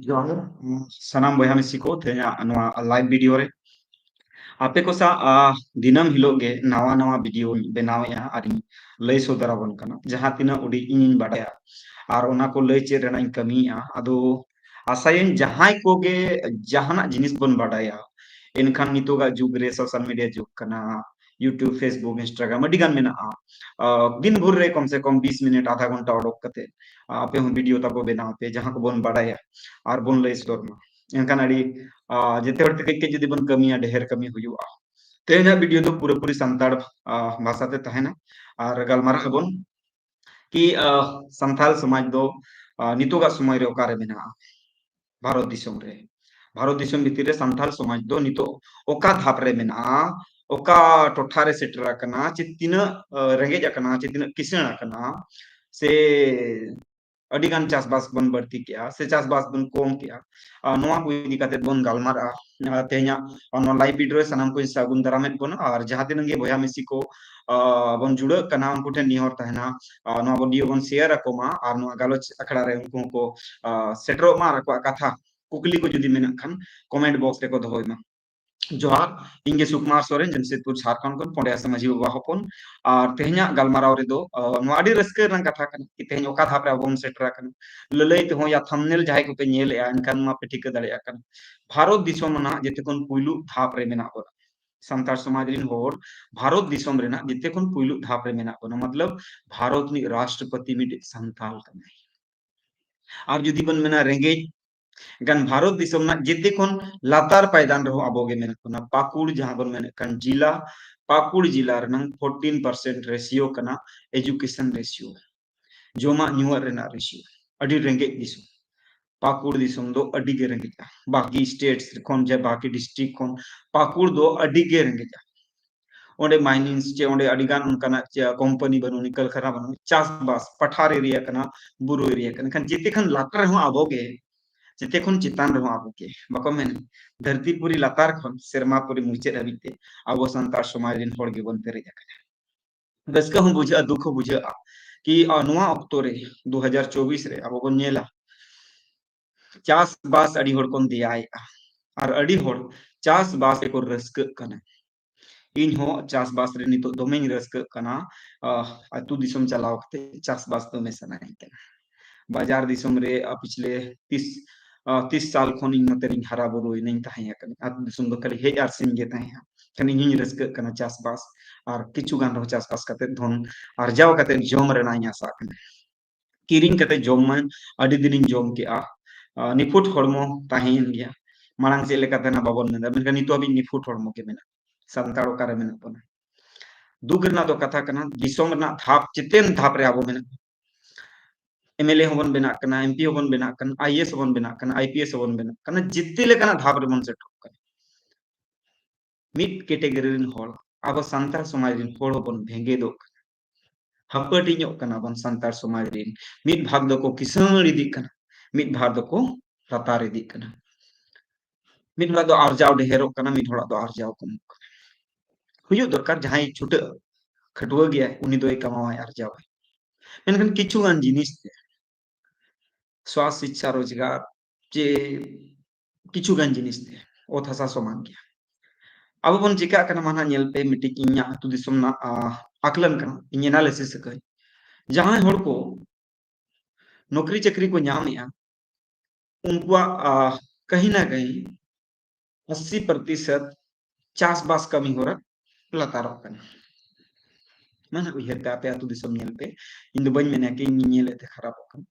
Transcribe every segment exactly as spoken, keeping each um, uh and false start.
ᱡᱚᱦᱟᱨ ᱜᱮ᱾ ᱥᱟᱱᱟᱢ ᱵᱚᱭᱦᱟ ᱢᱤᱥᱤ ᱠᱚ, ᱛᱮᱦᱮᱧᱟᱜ ᱱᱚᱣᱟ live video ᱨᱮ ᱟᱯᱮ ᱠᱚ ᱥᱟᱶ, ᱟ, ᱫᱤᱱᱟᱹᱢ ᱦᱤᱞᱳᱜ ᱜᱮ ᱱᱟᱣᱟ ᱱᱟᱣᱟ video ᱧ ᱵᱮᱱᱟᱣᱮᱫᱼᱟ ᱟᱨ ᱤᱧ ᱞᱟᱹᱭ ᱥᱚᱫᱚᱨ ᱟᱵᱚᱱ ᱠᱟᱱᱟ, ᱡᱟᱦᱟᱸ ᱛᱤᱱᱟᱹᱜ ᱩᱰᱤᱡ ᱤᱧᱤᱧ ᱵᱟᱰᱟᱭᱟ ᱟᱨ ᱚᱱᱟ ᱠᱚ ᱞᱟᱹᱭ ᱪᱮᱫ ᱨᱮᱱᱟᱜ ᱤᱧ ᱠᱟᱹᱢᱤᱭᱮᱫᱼᱟ᱾ ᱟᱫᱚ ᱟᱥᱟᱭᱟᱹᱧ ᱡᱟᱦᱟᱸᱭ ᱠᱚᱜᱮ ᱡᱟᱦᱟᱱᱟᱜ ᱡᱤᱱᱤᱥ ᱵᱚᱱ ᱵᱟᱰᱟᱭᱟ, ᱮᱱᱠᱷᱟᱱ ᱱᱤᱛᱚᱜᱟᱜ ᱡᱩᱜᱽ ᱨᱮ social media ᱡᱩᱜᱽ ᱠᱟᱱᱟ, YouTube, Facebook, Instagram ᱟᱹᱰᱤ ᱜᱟᱱ ᱢᱮᱱᱟᱜᱼᱟ᱾ ᱟ, ᱫᱤᱱ ᱵᱷᱳᱨ ᱨᱮ ᱠᱚᱢ ᱥᱮ ᱠᱚᱢ ᱵᱤᱥ ᱢᱤᱱᱤᱴ, ᱟᱫᱷᱟ ᱜᱷᱚᱱᱴᱟ ᱚᱰᱚᱠ ᱠᱟᱛᱮ, ᱟ, ᱟᱯᱮ ᱦᱚᱸ video ᱛᱟᱵᱚ ᱵᱮᱱᱟᱣ ᱯᱮ, ᱡᱟᱦᱟᱸ ᱠᱚᱵᱚᱱ ᱵᱟᱰᱟᱭᱟ ᱟᱨ ᱵᱚᱱ ᱞᱟᱹᱭ ᱥᱚᱫᱚᱨ ᱢᱟ᱾ ᱮᱱᱠᱷᱟᱱ ᱟᱹᱰᱤ, ᱟ, ᱡᱮᱛᱮ ᱦᱚᱲ ᱛᱮ ᱠᱟᱹᱡ ᱠᱟᱹᱡ ᱡᱩᱫᱤ ᱵᱚᱱ ᱠᱟᱹᱢᱤᱭᱟ, ᱰᱷᱮᱨ ᱠᱟᱹᱢᱤ ᱦᱩᱭᱩᱜᱼᱟ᱾ ᱛᱮᱦᱮᱧᱟᱜ video ᱫᱚ ᱯᱩᱨᱟᱹᱯᱩᱨᱤ ᱥᱟᱱᱛᱟᱲ, ᱟ, ᱵᱷᱟᱥᱟ ᱛᱮ ᱛᱟᱦᱮᱱᱟ ᱟᱨ ᱜᱟᱞᱢᱟᱨᱟᱜ ᱟᱵᱚᱱ ᱠᱤ, ᱟ, ᱥᱟᱱᱛᱟᱲ ᱥᱚᱢᱟᱡᱽ ᱫᱚ, ᱟ, ᱱᱤᱛᱚᱜᱟᱜ ᱥᱚᱢᱚᱭ ᱨᱮ ᱚᱠᱟᱨᱮ ᱢᱮᱱᱟᱜᱼᱟ ᱵᱷᱟᱨᱚᱛ ᱫᱤᱥᱚᱢ ᱨᱮ? ᱵᱷᱟᱨᱚᱛ ᱫᱤᱥᱚᱢ ᱵᱷᱤᱛᱤᱨ ᱨᱮ ᱥᱟᱱᱛᱟᱲ ᱥᱚᱢᱟᱡᱽ ᱫᱚ ᱱᱤᱛᱚᱜ ᱚᱠᱟ ᱫᱷᱟᱯ ᱨᱮ ᱢᱮᱱᱟᱜᱼᱟ? ᱚᱠᱟ ᱴᱚᱴᱷᱟ ᱨᱮ ᱥᱮᱴᱮᱨ ᱟᱠᱟᱱᱟ? ᱪᱮ ᱛᱤᱱᱟᱹᱜ, ᱟ, ᱨᱮᱸᱜᱮᱡ ᱟᱠᱟᱱᱟ? ᱪᱮ ᱛᱤᱱᱟᱹᱜ ᱠᱤᱥᱟᱹᱬ ᱟᱠᱟᱱᱟ? ᱥᱮ ᱟᱹᱰᱤ ᱜᱟᱱ ᱪᱟᱥᱵᱟᱥ ᱵᱚᱱ ᱵᱟᱹᱲᱛᱤ ᱠᱮᱜᱼᱟ ᱥᱮ ᱪᱟᱥᱵᱟᱥ ᱵᱚᱱ ᱠᱚᱢ ᱠᱮᱜᱼᱟ? ᱟ, ᱱᱚᱣᱟ ᱠᱚ ᱤᱫᱤ ᱠᱟᱛᱮ ᱵᱚᱱ ᱜᱟᱞᱢᱟᱨᱟᱜᱼᱟ᱾ ᱟ, ᱛᱮᱦᱮᱧᱟᱜ ᱱᱚᱣᱟ live video ᱨᱮ ᱥᱟᱱᱟᱢ ᱠᱚᱧ ᱥᱟᱹᱜᱩᱱ ᱫᱟᱨᱟᱢᱮᱫ ᱵᱚᱱᱟ ᱟᱨ ᱡᱟᱦᱟᱸ ᱛᱤᱱᱟᱹᱜ ᱜᱮ ᱵᱚᱭᱦᱟ ᱢᱤᱥᱤ ᱠᱚ, ᱟ, ᱵᱚᱱ ᱡᱩᱲᱟᱹᱜ ᱠᱟᱱᱟ, ᱩᱱᱠᱩ ᱴᱷᱮᱱ ᱱᱮᱦᱚᱨ ᱛᱟᱦᱮᱱᱟ, ᱟ, ᱱᱚᱣᱟ video ᱵᱚᱱ share ᱟᱠᱚ ᱢᱟ ᱟᱨ ᱱᱚᱣᱟ ᱜᱟᱞᱚᱪ ᱟᱠᱷᱲᱟ ᱨᱮ ᱩᱱᱠᱩ ᱦᱚᱸᱠᱚ, ᱟ, ᱥᱮᱴᱮᱨᱚᱜ ᱢᱟ ᱟᱨ ᱟᱠᱚᱣᱟᱜ ᱠᱟᱛᱷᱟ, ᱠᱩᱠᱞᱤ ᱠᱚ ᱡᱩᱫᱤ ᱢᱮᱱᱟᱜ ᱠᱷᱟᱱ comment box ᱨᱮᱠᱚ ᱫᱚᱦᱚᱭ ᱢᱟ᱾ ᱡᱚᱦᱟᱨ, ᱤᱧ ᱜᱮ ᱥᱩᱠᱩᱢᱟᱨ ᱥᱚᱨᱮᱱ, ᱡᱟᱢᱥᱮᱫᱽᱯᱩᱨ, ᱡᱷᱟᱲᱠᱷᱚᱸᱰ ᱠᱷᱚᱱ ᱯᱚᱸᱰᱮ ᱦᱟᱸᱥᱫᱟ ᱢᱟᱹᱡᱷᱤ ᱵᱟᱵᱟ ᱦᱚᱯᱚᱱ᱾ ᱟᱨ ᱛᱮᱦᱮᱧᱟᱜ ᱜᱟᱞᱢᱟᱨᱟᱣ ᱨᱮᱫᱚ, ᱟ, ᱱᱚᱣᱟ ᱟᱹᱰᱤ ᱨᱟᱹᱥᱠᱟᱹ ᱨᱮᱱᱟᱜ ᱠᱟᱛᱷᱟ ᱠᱟᱱᱟ ᱠᱤ ᱛᱮᱦᱮᱧ ᱚᱠᱟ ᱫᱷᱟᱯ ᱨᱮ ᱟᱵᱚ ᱵᱚᱱ ᱥᱮᱴᱮᱨ ᱟᱠᱟᱱᱟ᱾ ᱞᱟᱹᱞᱟᱹᱭ ᱛᱮᱦᱚᱸ ᱭᱟ thumbnail ᱡᱟᱦᱟᱸᱭ ᱠᱚᱯᱮ ᱧᱮᱞᱮᱜᱼᱟ, ᱮᱱᱠᱷᱟᱱ ᱢᱟ ᱯᱮ ᱴᱷᱤᱠᱟᱹ ᱫᱟᱲᱮᱭᱟᱜ ᱠᱟᱱᱟ, ᱵᱷᱟᱨᱚᱛ ᱫᱤᱥᱚᱢ ᱨᱮᱱᱟᱜ ᱡᱮᱛᱮ ᱠᱷᱚᱱ ᱯᱩᱭᱞᱩ ᱫᱷᱟᱯ ᱨᱮ ᱢᱮᱱᱟᱜ ᱵᱚᱱᱟ᱾ ᱥᱟᱱᱛᱟᱲ ᱥᱚᱢᱟᱡᱽ ᱨᱮᱱ ᱦᱚᱲ ᱵᱷᱟᱨᱚᱛ ᱫᱤᱥᱚᱢ ᱨᱮᱱᱟᱜ ᱡᱮᱛᱮ ᱠᱷᱚᱱ ᱯᱩᱭᱞᱩ ᱫᱷᱟᱯ ᱨᱮ ᱢᱮᱱᱟᱜ ᱵᱚᱱᱟ, ᱢᱚᱛᱞᱚᱵ ᱵᱷᱟᱨᱚᱛ ᱨᱤᱱᱤᱡ ᱨᱟᱥᱴᱨᱚᱯᱚᱛᱤ ᱢᱤᱫᱴᱤᱡ ᱥᱟᱱᱛᱟᱲ ᱠᱟᱱᱟᱭ᱾ ᱟᱨ ᱡᱩᱫᱤ ᱵᱚᱱ ᱢᱮᱱᱟ ᱨᱮᱸᱜᱮᱡ, ᱜᱟᱱ ᱵᱷᱟᱨᱚᱛ ᱫᱤᱥᱚᱢ ᱨᱮᱱᱟᱜ ᱡᱮᱛᱮ ᱠᱷᱚᱱ ᱞᱟᱛᱟᱨ ᱯᱟᱭᱫᱟᱱ ᱨᱮᱦᱚᱸ ᱟᱵᱚ ᱜᱮ ᱢᱮᱱᱟᱜ ᱵᱚᱱᱟ᱾ ᱯᱟᱹᱠᱩᱲ ᱡᱟᱦᱟᱸ ᱵᱚᱱ ᱢᱮᱱᱮᱫ ᱠᱟᱱ ᱡᱤᱞᱟ, ᱯᱟᱹᱠᱩᱲ ᱡᱤᱞᱟ ᱨᱮᱱᱟᱝ fourteen percent ratio ᱠᱟᱱᱟ education ratio, ᱡᱚᱢᱟᱜ ᱧᱩᱣᱟᱜ ᱨᱮᱱᱟᱜ ratio᱾ ᱟᱹᱰᱤ ᱨᱮᱸᱜᱮᱡ ᱫᱤᱥᱚᱢ᱾ ᱯᱟᱹᱠᱩᱲ ᱫᱤᱥᱚᱢ ᱫᱚ ᱟᱹᱰᱤ ᱜᱮ ᱨᱮᱸᱜᱮᱡᱼᱟ᱾ ᱵᱟᱠᱤ states ᱠᱷᱚᱱ ᱡᱮ ᱵᱟᱠᱤ district ᱠᱷᱚᱱ ᱯᱟᱹᱠᱩᱲ ᱫᱚ ᱟᱹᱰᱤ ᱜᱮ ᱨᱮᱸᱜᱮᱡᱼᱟ᱾ ᱚᱸᱰᱮ mines ᱪᱮ ᱚᱸᱰᱮ ᱟᱹᱰᱤ ᱜᱟᱱ ᱚᱱᱠᱟᱱᱟᱜ ᱪᱮ company ᱵᱟᱹᱱᱩᱜ ᱟᱹᱱᱤᱡ, ᱠᱟᱨᱠᱷᱟᱱᱟ ᱵᱟᱹᱱᱩᱜ, ᱪᱟᱥᱵᱟᱥ ᱯᱟᱴᱷᱟᱨ area ᱠᱟᱱᱟ, ᱵᱩᱨᱩ area ᱠᱟᱱᱟ᱾ ᱮᱱᱠᱷᱟᱱ ᱡᱮᱛᱮ ᱠᱷᱚᱱ ᱞᱟᱛᱟᱨ ᱨᱮᱦᱚᱸ ᱟᱵᱚ ᱜᱮ, ᱡᱮᱛᱮ ᱠᱷᱚᱱ ᱪᱮᱛᱟᱱ ᱨᱮᱦᱚᱸ ᱟᱵᱚ ᱜᱮ᱾ ᱵᱟᱠᱚ ᱢᱮᱱᱟ, ᱫᱷᱟᱹᱨᱛᱤ ᱯᱩᱨᱤ ᱞᱟᱛᱟᱨ ᱠᱷᱚᱱ ᱥᱮᱨᱢᱟ ᱯᱩᱨᱤ ᱢᱩᱪᱟᱹᱫ ᱦᱟᱹᱵᱤᱡ ᱛᱮ ᱟᱵᱚ ᱥᱟᱱᱛᱟᱲ ᱥᱚᱢᱟᱡᱽ ᱨᱮᱱ ᱦᱚᱲ ᱜᱮᱵᱚᱱ ᱯᱮᱨᱮᱡ ᱟᱠᱟᱱᱟ᱾ ᱨᱟᱹᱥᱠᱟᱹ ᱦᱚᱸ ᱵᱩᱡᱷᱟᱹᱜᱼᱟ, ᱫᱩᱠ ᱦᱚᱸ ᱵᱩᱡᱷᱟᱹᱜᱼᱟ ᱠᱤ, ᱟ, ᱱᱚᱣᱟ ᱚᱠᱛᱚ ᱨᱮ ᱫᱩ ᱦᱟᱡᱟᱨ ᱪᱚᱵᱵᱤᱥ ᱨᱮ ᱟᱵᱚ ᱵᱚᱱ ᱧᱮᱞᱟ, ᱪᱟᱥᱵᱟᱥ ᱟᱹᱰᱤ ᱦᱚᱲ ᱠᱚ ᱫᱮᱭᱟᱭᱮᱫᱼᱟ, ᱟᱨ ᱟᱹᱰᱤ ᱦᱚᱲ ᱪᱟᱥᱵᱟᱥ ᱨᱮᱠᱚ ᱨᱟᱹᱥᱠᱟᱹᱜ ᱠᱟᱱᱟ᱾ ᱤᱧ ᱦᱚᱸ ᱪᱟᱥᱵᱟᱥ ᱨᱮ ᱱᱤᱛᱚᱜ ᱫᱚᱢᱮᱧ ᱨᱟᱹᱥᱠᱟᱹᱜ ᱠᱟᱱᱟ᱾ ᱟᱦ, ᱟᱹᱛᱩ ᱫᱤᱥᱚᱢ ᱪᱟᱞᱟᱣ ᱠᱟᱛᱮ ᱪᱟᱥᱵᱟᱥ ᱫᱚᱢᱮ ᱥᱟᱱᱟᱧ ᱠᱟᱱᱟ᱾ ᱵᱟᱡᱟᱨ ᱫᱤᱥᱚᱢ ᱨᱮ, ᱟ, ᱯᱤᱪᱷᱞᱮ ᱛᱤᱥ, ᱟ, ᱛᱤᱥ ᱥᱟᱞ ᱠᱷᱚᱱ ᱤᱧ ᱱᱚᱛᱮ ᱨᱤᱧ ᱦᱟᱨᱟ ᱵᱩᱨᱩᱭᱮᱱᱟᱧ, ᱛᱟᱦᱮᱸ ᱠᱟᱱᱟ᱾ ᱟᱹᱛᱩ ᱫᱤᱥᱚᱢ ᱫᱚ ᱠᱷᱟᱹᱞᱤ ᱦᱮᱡ ᱟᱨ ᱥᱮᱱ ᱜᱮ ᱛᱟᱦᱮᱸ᱾ ᱠᱷᱟᱱ ᱤᱧ ᱦᱚᱸᱧ ᱨᱟᱹᱥᱠᱟᱹᱜ ᱠᱟᱱᱟ ᱪᱟᱥᱵᱟᱥ, ᱟᱨ ᱠᱤᱪᱷᱩ ᱜᱟᱱ ᱨᱮᱦᱚᱸ ᱪᱟᱥᱵᱟᱥ ᱠᱟᱛᱮ ᱫᱷᱚᱱ ᱟᱨᱡᱟᱣ ᱠᱟᱛᱮ ᱡᱚᱢ ᱨᱮᱱᱟᱜ ᱤᱧ ᱟᱥᱟᱜ ᱠᱟᱱᱟ᱾ ᱠᱤᱨᱤᱧ ᱠᱟᱛᱮ ᱡᱚᱢ ᱢᱟᱧ ᱟᱹᱰᱤ ᱫᱤᱱᱤᱧ ᱡᱚᱢ ᱠᱮᱜᱼᱟ᱾ ᱟ, ᱱᱤᱯᱷᱩᱴ ᱦᱚᱲᱢᱚ ᱛᱟᱦᱮᱸᱭᱮᱱ ᱜᱮᱭᱟ᱾ ᱢᱟᱲᱟᱝ ᱪᱮᱫ ᱞᱮᱠᱟ ᱛᱟᱦᱮᱱᱟ ᱵᱟᱵᱚᱱ ᱢᱮᱱᱫᱟ, ᱢᱮᱱᱠᱷᱟᱱ ᱱᱤᱛᱚᱜ ᱦᱟᱹᱵᱤᱡ ᱱᱤᱯᱷᱩᱴ ᱦᱚᱲᱢᱚ ᱜᱮ ᱢᱮᱱᱟᱜᱼᱟ᱾ ᱥᱟᱱᱛᱟᱲ ᱚᱠᱟᱨᱮ ᱢᱮᱱᱟᱜ ᱵᱚᱱᱟ? ᱫᱩᱠ ᱨᱮᱱᱟᱜ ᱫᱚ ᱠᱟᱛᱷᱟ ᱠᱟᱱᱟ, ᱫᱤᱥᱚᱢ ᱨᱮᱱᱟᱜ ᱫᱷᱟᱯ ᱪᱮᱛᱮᱱ ᱫᱷᱟᱯ ᱨᱮ ᱟᱵᱚ ᱢᱮᱱᱟᱜ ᱵᱚᱱᱟ᱾ ᱮᱢ ᱮᱞ ᱮ ᱦᱚᱸᱵᱚᱱ ᱵᱮᱱᱟᱜ ᱠᱟᱱᱟ, ᱮᱢ ᱯᱤ ᱦᱚᱸᱵᱚᱱ ᱵᱮᱱᱟᱜ ᱠᱟᱱᱟ, ᱟᱭ ᱮ ᱮᱥ ᱦᱚᱸᱵᱚᱱ ᱵᱮᱱᱟᱜ ᱠᱟᱱᱟ, ᱟᱭ ᱯᱤ ᱮᱥ ᱦᱚᱸᱵᱚᱱ ᱵᱮᱱᱟᱜ ᱠᱟᱱᱟ, ᱡᱮᱛᱮ ᱞᱮᱠᱟᱱᱟᱜ ᱫᱷᱟᱯ ᱨᱮᱵᱚᱱ ᱥᱮᱴᱮᱨᱚᱜ ᱠᱟᱱᱟ᱾ ᱢᱤᱫ ᱠᱮᱴᱮᱜᱚᱨᱤ ᱨᱮᱱ ᱦᱚᱲ, ᱟᱵᱚ ᱥᱟᱱᱛᱟᱲ ᱥᱚᱢᱟᱡᱽ ᱨᱮᱱ ᱦᱚᱲ ᱦᱚᱸᱵᱚᱱ ᱵᱷᱮᱸᱜᱮᱫᱚᱜ ᱠᱟᱱᱟ, ᱦᱟᱹᱯᱟᱹᱴᱤᱧᱚᱜ ᱠᱟᱱᱟ ᱵᱚᱱ ᱥᱟᱱᱛᱟᱲ ᱥᱚᱢᱟᱡᱽ ᱨᱮᱱ᱾ ᱢᱤᱫ ᱵᱷᱟᱜᱽ ᱫᱚᱠᱚ ᱠᱤᱥᱟᱹᱬ ᱤᱫᱤᱜ ᱠᱟᱱᱟ, ᱢᱤᱫ ᱵᱷᱟᱜᱽ ᱫᱚᱠᱚ ᱞᱟᱛᱟᱨ ᱤᱫᱤᱜ ᱠᱟᱱᱟ᱾ ᱢᱤᱫ ᱦᱚᱲᱟᱜ ᱫᱚ ᱟᱨᱡᱟᱣ ᱰᱷᱮᱨᱚᱜ ᱠᱟᱱᱟ, ᱢᱤᱫ ᱦᱚᱲᱟᱜ ᱫᱚ ᱟᱨᱡᱟᱣ ᱠᱚᱢᱚᱜ ᱠᱟᱱᱟ᱾ ᱦᱩᱭᱩᱜ ᱫᱚᱨᱠᱟᱨ, ᱡᱟᱦᱟᱸᱭ ᱪᱷᱩᱴᱟᱹᱜ ᱠᱷᱟᱹᱴᱩᱣᱟᱹ ᱜᱮᱭᱟᱭ, ᱩᱱᱤ ᱫᱚᱭ ᱠᱟᱢᱟᱣᱟᱭ, ᱟᱨᱡᱟᱣᱟᱭ᱾ ᱢᱮᱱᱠᱷᱟᱱ ᱠᱤᱪᱷᱩ ᱜᱟᱱ ᱡᱤᱱᱤᱥ ᱛᱮ, ᱥᱣᱟᱥ ᱥᱤᱪᱪᱷᱟ ᱨᱳᱡᱽᱜᱟᱨ, ᱪᱮ ᱠᱤᱪᱷᱩ ᱜᱟᱱ ᱡᱤᱱᱤᱥ ᱛᱮ ᱚᱛ ᱦᱟᱥᱟ ᱥᱚᱢᱟᱱ ᱜᱮᱭᱟ᱾ ᱟᱵᱚ ᱵᱚᱱ ᱪᱮᱠᱟᱜ ᱠᱟᱱᱟ, ᱢᱟ ᱱᱟᱦᱟᱜ ᱧᱮᱞ ᱯᱮ, ᱢᱤᱫᱴᱤᱡ ᱤᱧᱟᱹᱜ ᱟᱹᱛᱩ ᱫᱤᱥᱚᱢ ᱨᱮᱱᱟᱜ, ᱟ, ᱟᱠᱞᱟᱱ ᱠᱟᱱᱟ, ᱤᱧ analysis ᱟᱠᱟᱫᱟᱹᱧ᱾ ᱡᱟᱦᱟᱸᱭ ᱦᱚᱲ ᱠᱚ ᱱᱚᱠᱨᱤ ᱪᱟᱹᱠᱨᱤ ᱠᱚ ᱧᱟᱢᱮᱜᱼᱟ, ᱩᱱᱠᱩᱣᱟᱜ, ᱟ, ᱠᱟᱹᱦᱤ ᱱᱟ ᱠᱟᱹᱦᱤ ᱟᱥᱤ ᱯᱨᱚᱛᱤᱥᱚᱛ ᱪᱟᱥᱵᱟᱥ ᱠᱟᱹᱢᱤ ᱦᱚᱨᱟ ᱞᱟᱛᱟᱨᱚᱜ ᱠᱟᱱᱟ᱾ ᱢᱟ ᱱᱟᱦᱟᱜ ᱩᱭᱦᱟᱹᱨ ᱯᱮ, ᱟᱯᱮ ᱟᱹᱛᱩ ᱫᱤᱥᱚᱢ ᱧᱮᱞ ᱯᱮ, ᱤᱧ ᱫᱚ ᱵᱟᱹᱧ ᱢᱮᱱᱟ ᱠᱤ ᱤᱧ ᱧᱮᱞᱮᱫ ᱛᱮ ᱠᱷᱟᱨᱟᱯᱚᱜ ᱠᱟᱱᱟ᱾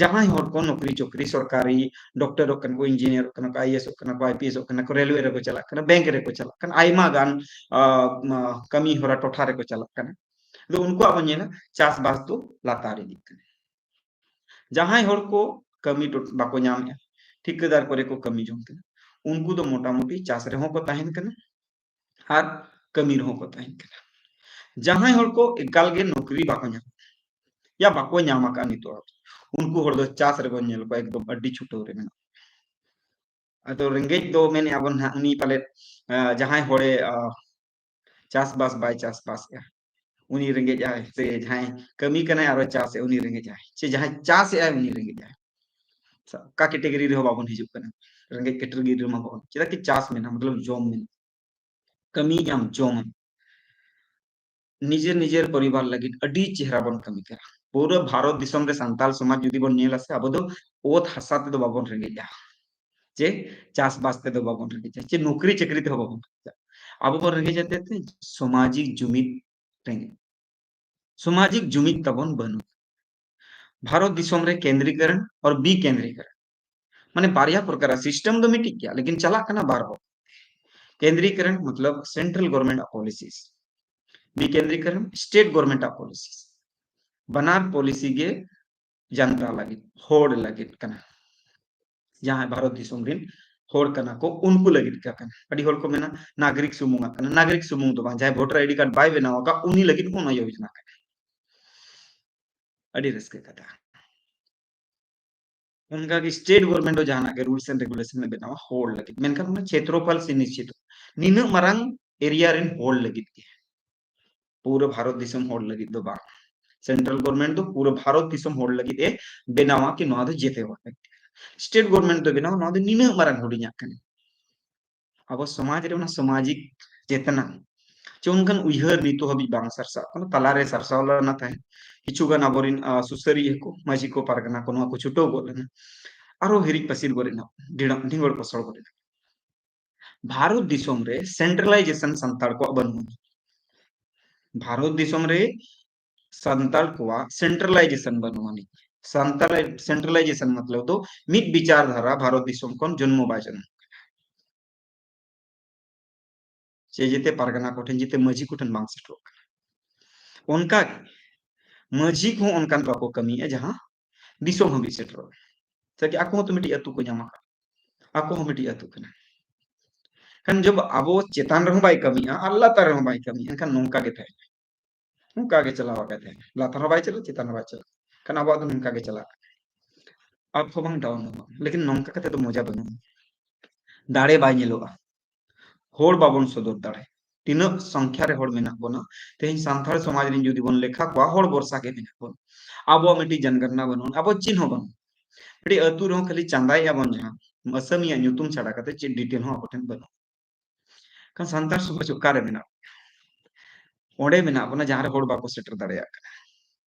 ᱡᱟᱦᱟᱸᱭ ᱦᱚᱲ ᱠᱚ ᱱᱚᱠᱨᱤ ᱪᱚᱠᱨᱤ ᱥᱚᱨᱠᱟᱨᱤ, ᱰᱚᱠᱴᱚᱨᱚᱜ ᱠᱟᱱᱟ ᱠᱚ, ᱤᱧᱡᱤᱱᱤᱭᱟᱨᱚᱜ ᱠᱟᱱᱟ ᱠᱚ, ᱟᱭ ᱮ ᱮᱥᱚᱜ ᱠᱟᱱᱟ ᱠᱚ, ᱟᱭ ᱯᱤ ᱮᱥᱚᱜ ᱠᱟᱱᱟ ᱠᱚ, ᱨᱮᱞᱣᱮ ᱨᱮᱠᱚ ᱪᱟᱞᱟᱜ ᱠᱟᱱᱟ, ᱵᱮᱝᱠ ᱨᱮᱠᱚ ᱪᱟᱞᱟᱜ ᱠᱟᱱᱟ, ᱟᱭᱢᱟ ᱜᱟᱱ, ᱟ, ᱢᱟ, ᱠᱟᱹᱢᱤ ᱦᱚᱨᱟ ᱴᱚᱴᱷᱟ ᱨᱮᱠᱚ ᱪᱟᱞᱟᱜ ᱠᱟᱱᱟ᱾ ᱟᱫᱚ ᱩᱱᱠᱩᱣᱟᱜ ᱵᱚᱱ ᱧᱮᱞᱟ ᱪᱟᱥᱵᱟᱥ ᱫᱚ ᱞᱟᱛᱟᱨ ᱤᱫᱤᱜ ᱠᱟᱱᱟ᱾ ᱡᱟᱦᱟᱸᱭ ᱦᱚᱲ ᱠᱚ ᱠᱟᱹᱢᱤ ᱴᱚ-, ᱵᱟᱠᱚ ᱧᱟᱢᱮᱜᱼᱟ, ᱴᱷᱤᱠᱟᱹᱫᱟᱨ ᱠᱚᱨᱮ ᱠᱚ ᱠᱟᱹᱢᱤ ᱡᱚᱝ ᱠᱟᱱᱟ, ᱩᱱᱠᱩ ᱫᱚ ᱢᱚᱴᱟᱢᱩᱴᱤ ᱪᱟᱥ ᱨᱮᱦᱚᱸ ᱠᱚ ᱛᱟᱦᱮᱱ ᱠᱟᱱᱟ ᱟᱨ ᱠᱟᱹᱢᱤ ᱨᱮᱦᱚᱸ ᱠᱚ ᱛᱟᱦᱮᱱ ᱠᱟᱱᱟ᱾ ᱡᱟᱦᱟᱸᱭ ᱦᱚᱲ ᱠᱚ ᱮᱠᱟᱞ ᱜᱮ ᱱᱚᱠᱨᱤ ᱵᱟᱠᱚ ᱧᱟᱢ, ᱭᱟ ᱵᱟᱠᱚ ᱧᱟᱢ ᱟᱠᱟᱫᱼᱟ ᱱᱤᱛᱚᱜ ᱦᱟᱹᱵᱤᱡ, ᱩᱱᱠᱩ ᱦᱚᱲ ᱫᱚ ᱪᱟᱥ ᱨᱮᱵᱚᱱ ᱧᱮᱞ ᱠᱚᱣᱟ ᱮᱠᱫᱚᱢ ᱟᱹᱰᱤ ᱪᱷᱩᱴᱟᱹᱣ ᱨᱮ ᱢᱮᱱᱟᱜ ᱠᱚᱣᱟ᱾ ᱟᱫᱚ ᱨᱮᱸᱜᱮᱡ ᱫᱚ ᱢᱮᱱᱮᱜᱼᱟ ᱵᱚᱱ ᱱᱟᱦᱟᱜ ᱩᱱᱤ ᱯᱟᱞᱮᱫ, ᱟ, ᱡᱟᱦᱟᱸᱭ ᱦᱚᱲᱮ, ᱟ, ᱪᱟᱥᱵᱟᱥ ᱵᱟᱭ ᱪᱟᱥᱵᱟᱥᱮᱜᱼᱟ, ᱩᱱᱤ ᱨᱮᱸᱜᱮᱡ ᱟᱭ, ᱥᱮ ᱡᱟᱦᱟᱸᱭ ᱠᱟᱹᱢᱤ ᱠᱟᱱᱟᱭ ᱟᱨᱚ ᱪᱟᱥᱮᱜᱼᱟ, ᱩᱱᱤ ᱨᱮᱸᱜᱮᱡ ᱟᱭ, ᱥᱮ ᱡᱟᱦᱟᱸᱭ ᱪᱟᱥᱮᱜᱼᱟᱭ, ᱩᱱᱤ ᱨᱮᱸᱜᱮᱡ ᱟᱭ᱾ ᱚᱠᱟ category ᱨᱮᱦᱚᱸ ᱵᱟᱵᱚᱱ ᱦᱤᱡᱩᱜ ᱠᱟᱱᱟ᱾ ᱨᱮᱸᱜᱮᱡ category ᱨᱮᱢᱟ ᱵᱟᱵᱚᱱ, ᱪᱮᱫᱟᱜ ᱠᱤ ᱪᱟᱥ ᱢᱮᱱᱟᱜᱼᱟ, ᱢᱚᱛᱞᱚᱵ ᱡᱚᱢ ᱢᱮᱱᱟᱜᱼᱟ, ᱠᱟᱹᱢᱤᱭᱟᱢ, ᱡᱚᱢᱟᱢ᱾ ᱱᱤᱡᱮᱨ ᱱᱤᱡᱮᱨ ᱯᱚᱨᱤᱵᱟᱨ ᱞᱟᱹᱜᱤᱫ ᱟᱹᱰᱤ ᱪᱮᱦᱨᱟ ᱵᱚᱱ ᱠᱟᱹᱢᱤ ᱠᱟᱱᱟ᱾ ᱯᱩᱨᱟᱹ ᱵᱷᱟᱨᱚᱛ ᱫᱤᱥᱚᱢ ᱨᱮ ᱥᱟᱱᱛᱟᱲ ᱥᱚᱢᱟᱡᱽ ᱡᱩᱫᱤ ᱵᱚᱱ ᱧᱮᱞᱟ ᱥᱮ, ᱟᱵᱚ ᱫᱚ ᱚᱛ ᱦᱟᱥᱟ ᱛᱮᱫᱚ ᱵᱟᱵᱚᱱ ᱨᱮᱸᱜᱮᱡᱼᱟ, ᱪᱮ ᱪᱟᱥᱵᱟᱥ ᱛᱮᱫᱚ ᱵᱟᱵᱚᱱ ᱨᱮᱸᱜᱮᱡᱼᱟ, ᱪᱮ ᱱᱚᱠᱨᱤ ᱪᱟᱹᱠᱨᱤ ᱛᱮᱦᱚᱸ ᱵᱟᱵᱚᱱ ᱨᱮᱸᱜᱮᱡᱼᱟ᱾ ᱟᱵᱚ ᱵᱚᱱ ᱨᱮᱸᱜᱮᱡᱟ ᱪᱮᱫ ᱛᱮ? ᱥᱟᱢᱟᱡᱤᱠ ᱡᱩᱢᱤᱫ ᱨᱮᱸᱜᱮᱡ᱾ ᱥᱟᱢᱟᱡᱤᱠ ᱡᱩᱢᱤᱫ ᱛᱟᱵᱚᱱ ᱵᱟᱹᱱᱩᱜ᱾ ᱵᱷᱟᱨᱚᱛ ᱫᱤᱥᱚᱢ ᱨᱮ ᱠᱮᱱᱫᱨᱤᱠᱚᱨᱚᱱ ᱟᱨ ᱵᱤᱠᱮᱱᱫᱨᱤᱠᱚᱨᱚᱱ, ᱢᱟᱱᱮ ᱵᱟᱨᱭᱟ ᱯᱨᱚᱠᱟᱨᱟ system ᱫᱚ ᱢᱤᱫᱴᱤᱡ ᱜᱮᱭᱟ, ᱞᱮᱠᱤᱱ ᱪᱟᱞᱟᱜ ᱠᱟᱱᱟ ᱵᱟᱨ ᱦᱚᱲ᱾ ᱠᱮᱱᱫᱨᱤᱠᱚᱨᱚᱱ ᱢᱚᱛᱞᱚᱵ central government ᱟᱜ policies, ᱵᱤᱠᱮᱱᱫᱨᱤᱠᱚᱨᱚᱱ state government ᱟᱜ policies᱾ ᱵᱟᱱᱟᱨ policy ᱜᱮ ᱡᱟᱱᱛᱟ ᱞᱟᱹᱜᱤᱫ, ᱦᱚᱲ ᱞᱟᱹᱜᱤᱫ ᱠᱟᱱᱟ᱾ ᱡᱟᱦᱟᱸᱭ ᱵᱷᱟᱨᱚᱛ ᱫᱤᱥᱚᱢ ᱨᱮᱱ ᱦᱚᱲ ᱠᱟᱱᱟ ᱠᱚ, ᱩᱱᱠᱩ ᱞᱟᱹᱜᱤᱫ ᱜᱮ ᱠᱟᱱᱟ᱾ ᱟᱹᱰᱤ ᱦᱚᱲ ᱠᱚ ᱢᱮᱱᱟ ᱱᱟᱜᱚᱨᱤᱠ ᱥᱩᱢᱩᱝ ᱟᱜ ᱠᱟᱱᱟ᱾ ᱱᱟᱜᱚᱨᱤᱠ ᱥᱩᱢᱩᱝ ᱫᱚ ᱵᱟᱝ, ᱡᱟᱦᱟᱸᱭ voter ID card ᱵᱟᱭ ᱵᱮᱱᱟᱣ ᱟᱠᱟᱫ, ᱩᱱᱤ ᱞᱟᱹᱜᱤᱫ ᱦᱚᱸ ᱚᱱᱟ ᱭᱳᱡᱽᱱᱟ ᱠᱟᱱᱟ᱾ ᱟᱹᱰᱤ ᱨᱟᱹᱥᱠᱟᱹ ᱠᱟᱛᱷᱟ᱾ ᱚᱱᱠᱟ ᱜᱮ state government ᱫᱚ ᱡᱟᱦᱟᱱᱟᱜ ᱜᱮ rules and regulation ᱮ ᱵᱮᱱᱟᱣᱟ ᱦᱚᱲ ᱞᱟᱹᱜᱤᱫ, ᱢᱮᱱᱠᱷᱟᱱ ᱚᱱᱟ ᱪᱷᱮᱛᱨᱚᱯᱷᱚᱞ ᱥᱤᱱᱤᱥᱪᱤᱛ, ᱱᱤᱱᱟᱹᱜ ᱢᱟᱨᱟᱝ area ᱨᱮᱱ ᱦᱚᱲ ᱞᱟᱹᱜᱤᱫ ᱜᱮ, ᱯᱩᱨᱟᱹ ᱵᱷᱟᱨᱚᱛ ᱫᱤᱥᱚᱢ ᱦᱚᱲ ᱞᱟᱹᱜᱤᱫ ᱫᱚ ᱵᱟᱝ᱾ Central government ᱫᱚ ᱯᱩᱨᱟᱹ ᱵᱷᱟᱨᱚᱛ ᱫᱤᱥᱚᱢ ᱦᱚᱲ ᱞᱟᱹᱜᱤᱫ ᱮ ᱵᱮᱱᱟᱣᱟ ᱠᱤ ᱱᱚᱣᱟ ᱫᱚ ᱡᱮᱛᱮ ᱦᱚᱲ ᱞᱟᱹᱜᱤᱫ᱾ State government ᱫᱚ ᱵᱮᱱᱟᱣᱟ ᱱᱚᱣᱟ ᱫᱚ ᱱᱤᱱᱟᱹᱜ ᱢᱟᱨᱟᱝ ᱦᱩᱰᱤᱧᱟᱜ ᱠᱟᱱᱟ᱾ ᱟᱵᱚ ᱥᱚᱢᱟᱡᱽ ᱨᱮ ᱚᱱᱟ ᱥᱟᱢᱟᱡᱤᱠ ᱪᱮᱛᱱᱟ ᱪᱮ ᱚᱱᱠᱟᱱ ᱩᱭᱦᱟᱹᱨ ᱱᱤᱛᱚᱜ ᱦᱟᱹᱵᱤᱡ ᱵᱟᱝ ᱥᱟᱨᱥᱟᱜ ᱠᱟᱱᱟ᱾ ᱛᱟᱞᱟᱨᱮ ᱥᱟᱨᱥᱟᱣ ᱞᱮᱱᱟ ᱛᱟᱦᱮᱸᱫ, ᱠᱤᱪᱷᱩ ᱜᱟᱱ ᱟᱵᱚᱨᱮᱱ, ᱟ, ᱥᱩᱥᱟᱹᱨᱤᱭᱟᱹ ᱠᱚ, ᱢᱟᱹᱡᱷᱤ ᱠᱚ, ᱯᱟᱨᱜᱟᱱᱟ ᱠᱚ, ᱱᱚᱣᱟ ᱠᱚ ᱪᱷᱩᱴᱟᱹᱣ ᱜᱚᱫ ᱞᱮᱱᱟ᱾ ᱟᱨᱦᱚᱸ ᱦᱤᱨᱤᱡ ᱯᱟᱹᱥᱤᱨ ᱜᱚᱫ ᱮᱱᱟ, ᱰᱷᱤᱲᱟᱹ-, ᱰᱷᱤᱸᱜᱚᱲ ᱯᱚᱥᱚᱲ ᱜᱚᱫ ᱮᱱᱟ᱾ ᱵᱷᱟᱨᱚᱛ ᱫᱤᱥᱚᱢ ᱨᱮ centralization ᱥᱟᱱᱛᱟᱲ ᱠᱚᱣᱟᱜ ᱵᱟᱹᱱᱩᱜᱼᱟ᱾ ᱵᱷᱟᱨᱚᱛ ᱫᱤᱥᱚᱢ ᱨᱮ ᱥᱟᱱᱛᱟᱲ ᱠᱚᱣᱟᱜ centralization ᱵᱟᱹᱱᱩᱜ ᱟᱹᱱᱤᱡ᱾ ᱥᱟᱱᱛᱟᱲ centralization ᱢᱚᱛᱞᱚᱵ ᱫᱚ ᱢᱤᱫ ᱵᱤᱪᱟᱨ ᱫᱷᱟᱨᱟ ᱵᱷᱟᱨᱚᱛ ᱫᱤᱥᱚᱢ ᱠᱷᱚᱱ ᱡᱚᱱᱢᱚ ᱵᱟᱭ ᱡᱚᱱᱢᱚ ᱠᱟᱱᱟ᱾ ᱥᱮ ᱡᱮᱛᱮ ᱯᱟᱨᱜᱟᱱᱟ ᱠᱚᱴᱷᱮᱱ, ᱡᱮᱛᱮ ᱢᱟᱹᱡᱷᱤ ᱠᱚᱴᱷᱮᱱ ᱵᱟᱝ ᱥᱮᱴᱮᱨᱚᱜ ᱠᱟᱱᱟ᱾ ᱚᱱᱠᱟ ᱜᱮ ᱢᱟᱹᱡᱷᱤ ᱠᱚᱦᱚᱸ ᱚᱱᱠᱟᱱ ᱵᱟᱠᱚ ᱠᱟᱹᱢᱤᱭᱮᱫᱼᱟ ᱡᱟᱦᱟᱸ ᱫᱤᱥᱚᱢ ᱦᱟᱹᱵᱤᱡ ᱥᱮᱴᱮᱨᱚᱜ᱾ ᱥᱮ ᱟᱠᱚ ᱦᱚᱸᱛᱚ ᱢᱤᱫᱴᱤᱡ ᱟᱹᱛᱩ ᱠᱚ ᱧᱟᱢ ᱟᱠᱟᱫ, ᱟᱠᱚ ᱦᱚᱸ ᱢᱤᱫᱴᱤᱡ ᱟᱹᱛᱩ ᱠᱟᱱᱟ᱾ ᱠᱷᱟᱱ ᱡᱚᱵ ᱟᱵᱚ ᱪᱮᱛᱟᱱ ᱨᱮᱦᱚᱸ ᱵᱟᱭ ᱠᱟᱹᱢᱤᱭᱟ ᱟᱨ ᱞᱟᱛᱟᱨ ᱨᱮᱦᱚᱸ ᱵᱟᱭ ᱠᱟᱹᱢᱤᱭᱟ, ᱮᱱᱠᱷᱟᱱ ᱱᱚᱝᱠᱟ ᱜᱮ ᱛᱟᱦᱮᱱᱟ᱾ ᱱᱚᱝᱠᱟ ᱜᱮ ᱪᱟᱞᱟᱣ ᱟᱠᱟᱫ ᱛᱟᱦᱮᱱᱟ, ᱞᱟᱛᱟᱨ ᱦᱚᱸ ᱵᱟᱭ ᱪᱟᱞᱟᱜᱼᱟ, ᱪᱮᱛᱟᱱ ᱦᱚᱸ ᱵᱟᱭ ᱪᱟᱞᱟᱜᱼᱟ᱾ ᱠᱷᱟᱱ ᱟᱵᱚᱣᱟᱜ ᱫᱚ ᱱᱚᱝᱠᱟ ᱜᱮ ᱪᱟᱞᱟᱜ ᱠᱟᱱᱟ, up ᱦᱚᱸ ᱵᱟᱝ down ᱦᱚᱸ ᱵᱟᱝ᱾ ᱞᱮᱠᱤᱱ ᱱᱚᱝᱠᱟ ᱠᱟᱛᱮ ᱫᱚ ᱢᱚᱡᱟ ᱵᱟᱹᱱᱩᱜᱼᱟ, ᱫᱟᱲᱮ ᱵᱟᱭ ᱧᱮᱞᱚᱜᱼᱟ᱾ ᱦᱚᱲ ᱵᱟᱵᱚᱱ ᱥᱚᱫᱚᱨ ᱫᱟᱲᱮ᱾ ᱛᱤᱱᱟᱹᱜ ᱥᱚᱝᱠᱷᱟ ᱨᱮ ᱦᱚᱲ ᱢᱮᱱᱟᱜ ᱵᱚᱱᱟ, ᱛᱮᱦᱮᱧ ᱥᱟᱱᱛᱟᱲ ᱥᱚᱢᱟᱡᱽ ᱨᱮᱱ ᱡᱩᱫᱤ ᱵᱚᱱ ᱞᱮᱠᱷᱟ ᱠᱚᱣᱟ, ᱦᱚᱲ ᱵᱚᱨᱥᱟ ᱜᱮ ᱢᱮᱱᱟᱜ ᱵᱚᱱᱟ᱾ ᱟᱵᱚᱣᱟᱜ ᱢᱤᱫᱴᱤᱡ ᱡᱚᱱᱜᱚᱱᱱᱟ ᱵᱟᱹᱱᱩᱜᱼᱟ, ᱟᱵᱚ ᱪᱮᱫ ᱦᱚᱸ ᱵᱟᱹᱱᱩᱜ᱾ ᱟᱹᱰᱤ ᱟᱹᱛᱩ ᱨᱮᱦᱚᱸ ᱠᱷᱟᱹᱞᱤ ᱪᱟᱸᱫᱟᱭᱮᱜᱼᱟ ᱵᱚᱱ, ᱡᱟᱦᱟᱸ ᱟᱥᱟᱢᱤᱭᱟᱜ ᱧᱩᱛᱩᱢ ᱪᱷᱟᱰᱟ ᱠᱟᱛᱮ ᱪᱮᱫ ᱰᱤᱴᱮᱞ ᱦᱚᱸ ᱟᱵᱚ ᱴᱷᱮᱱ ᱵᱟᱹᱱᱩᱜᱼᱟ᱾ ᱠᱷᱟᱱ ᱥᱟᱱᱛᱟᱲ ᱥᱚᱢᱟᱡᱽ ᱚᱠᱟᱨᱮ ᱢᱮᱱᱟᱜ ᱵᱚᱱᱟ? ᱚᱸᱰᱮ ᱢᱮᱱᱟᱜ ᱵᱚᱱᱟ ᱡᱟᱦᱟᱸ ᱨᱮ ᱦᱚᱲ ᱵᱟᱠᱚ ᱥᱮᱴᱮᱨ ᱫᱟᱲᱮᱭᱟᱜ ᱠᱟᱱᱟ᱾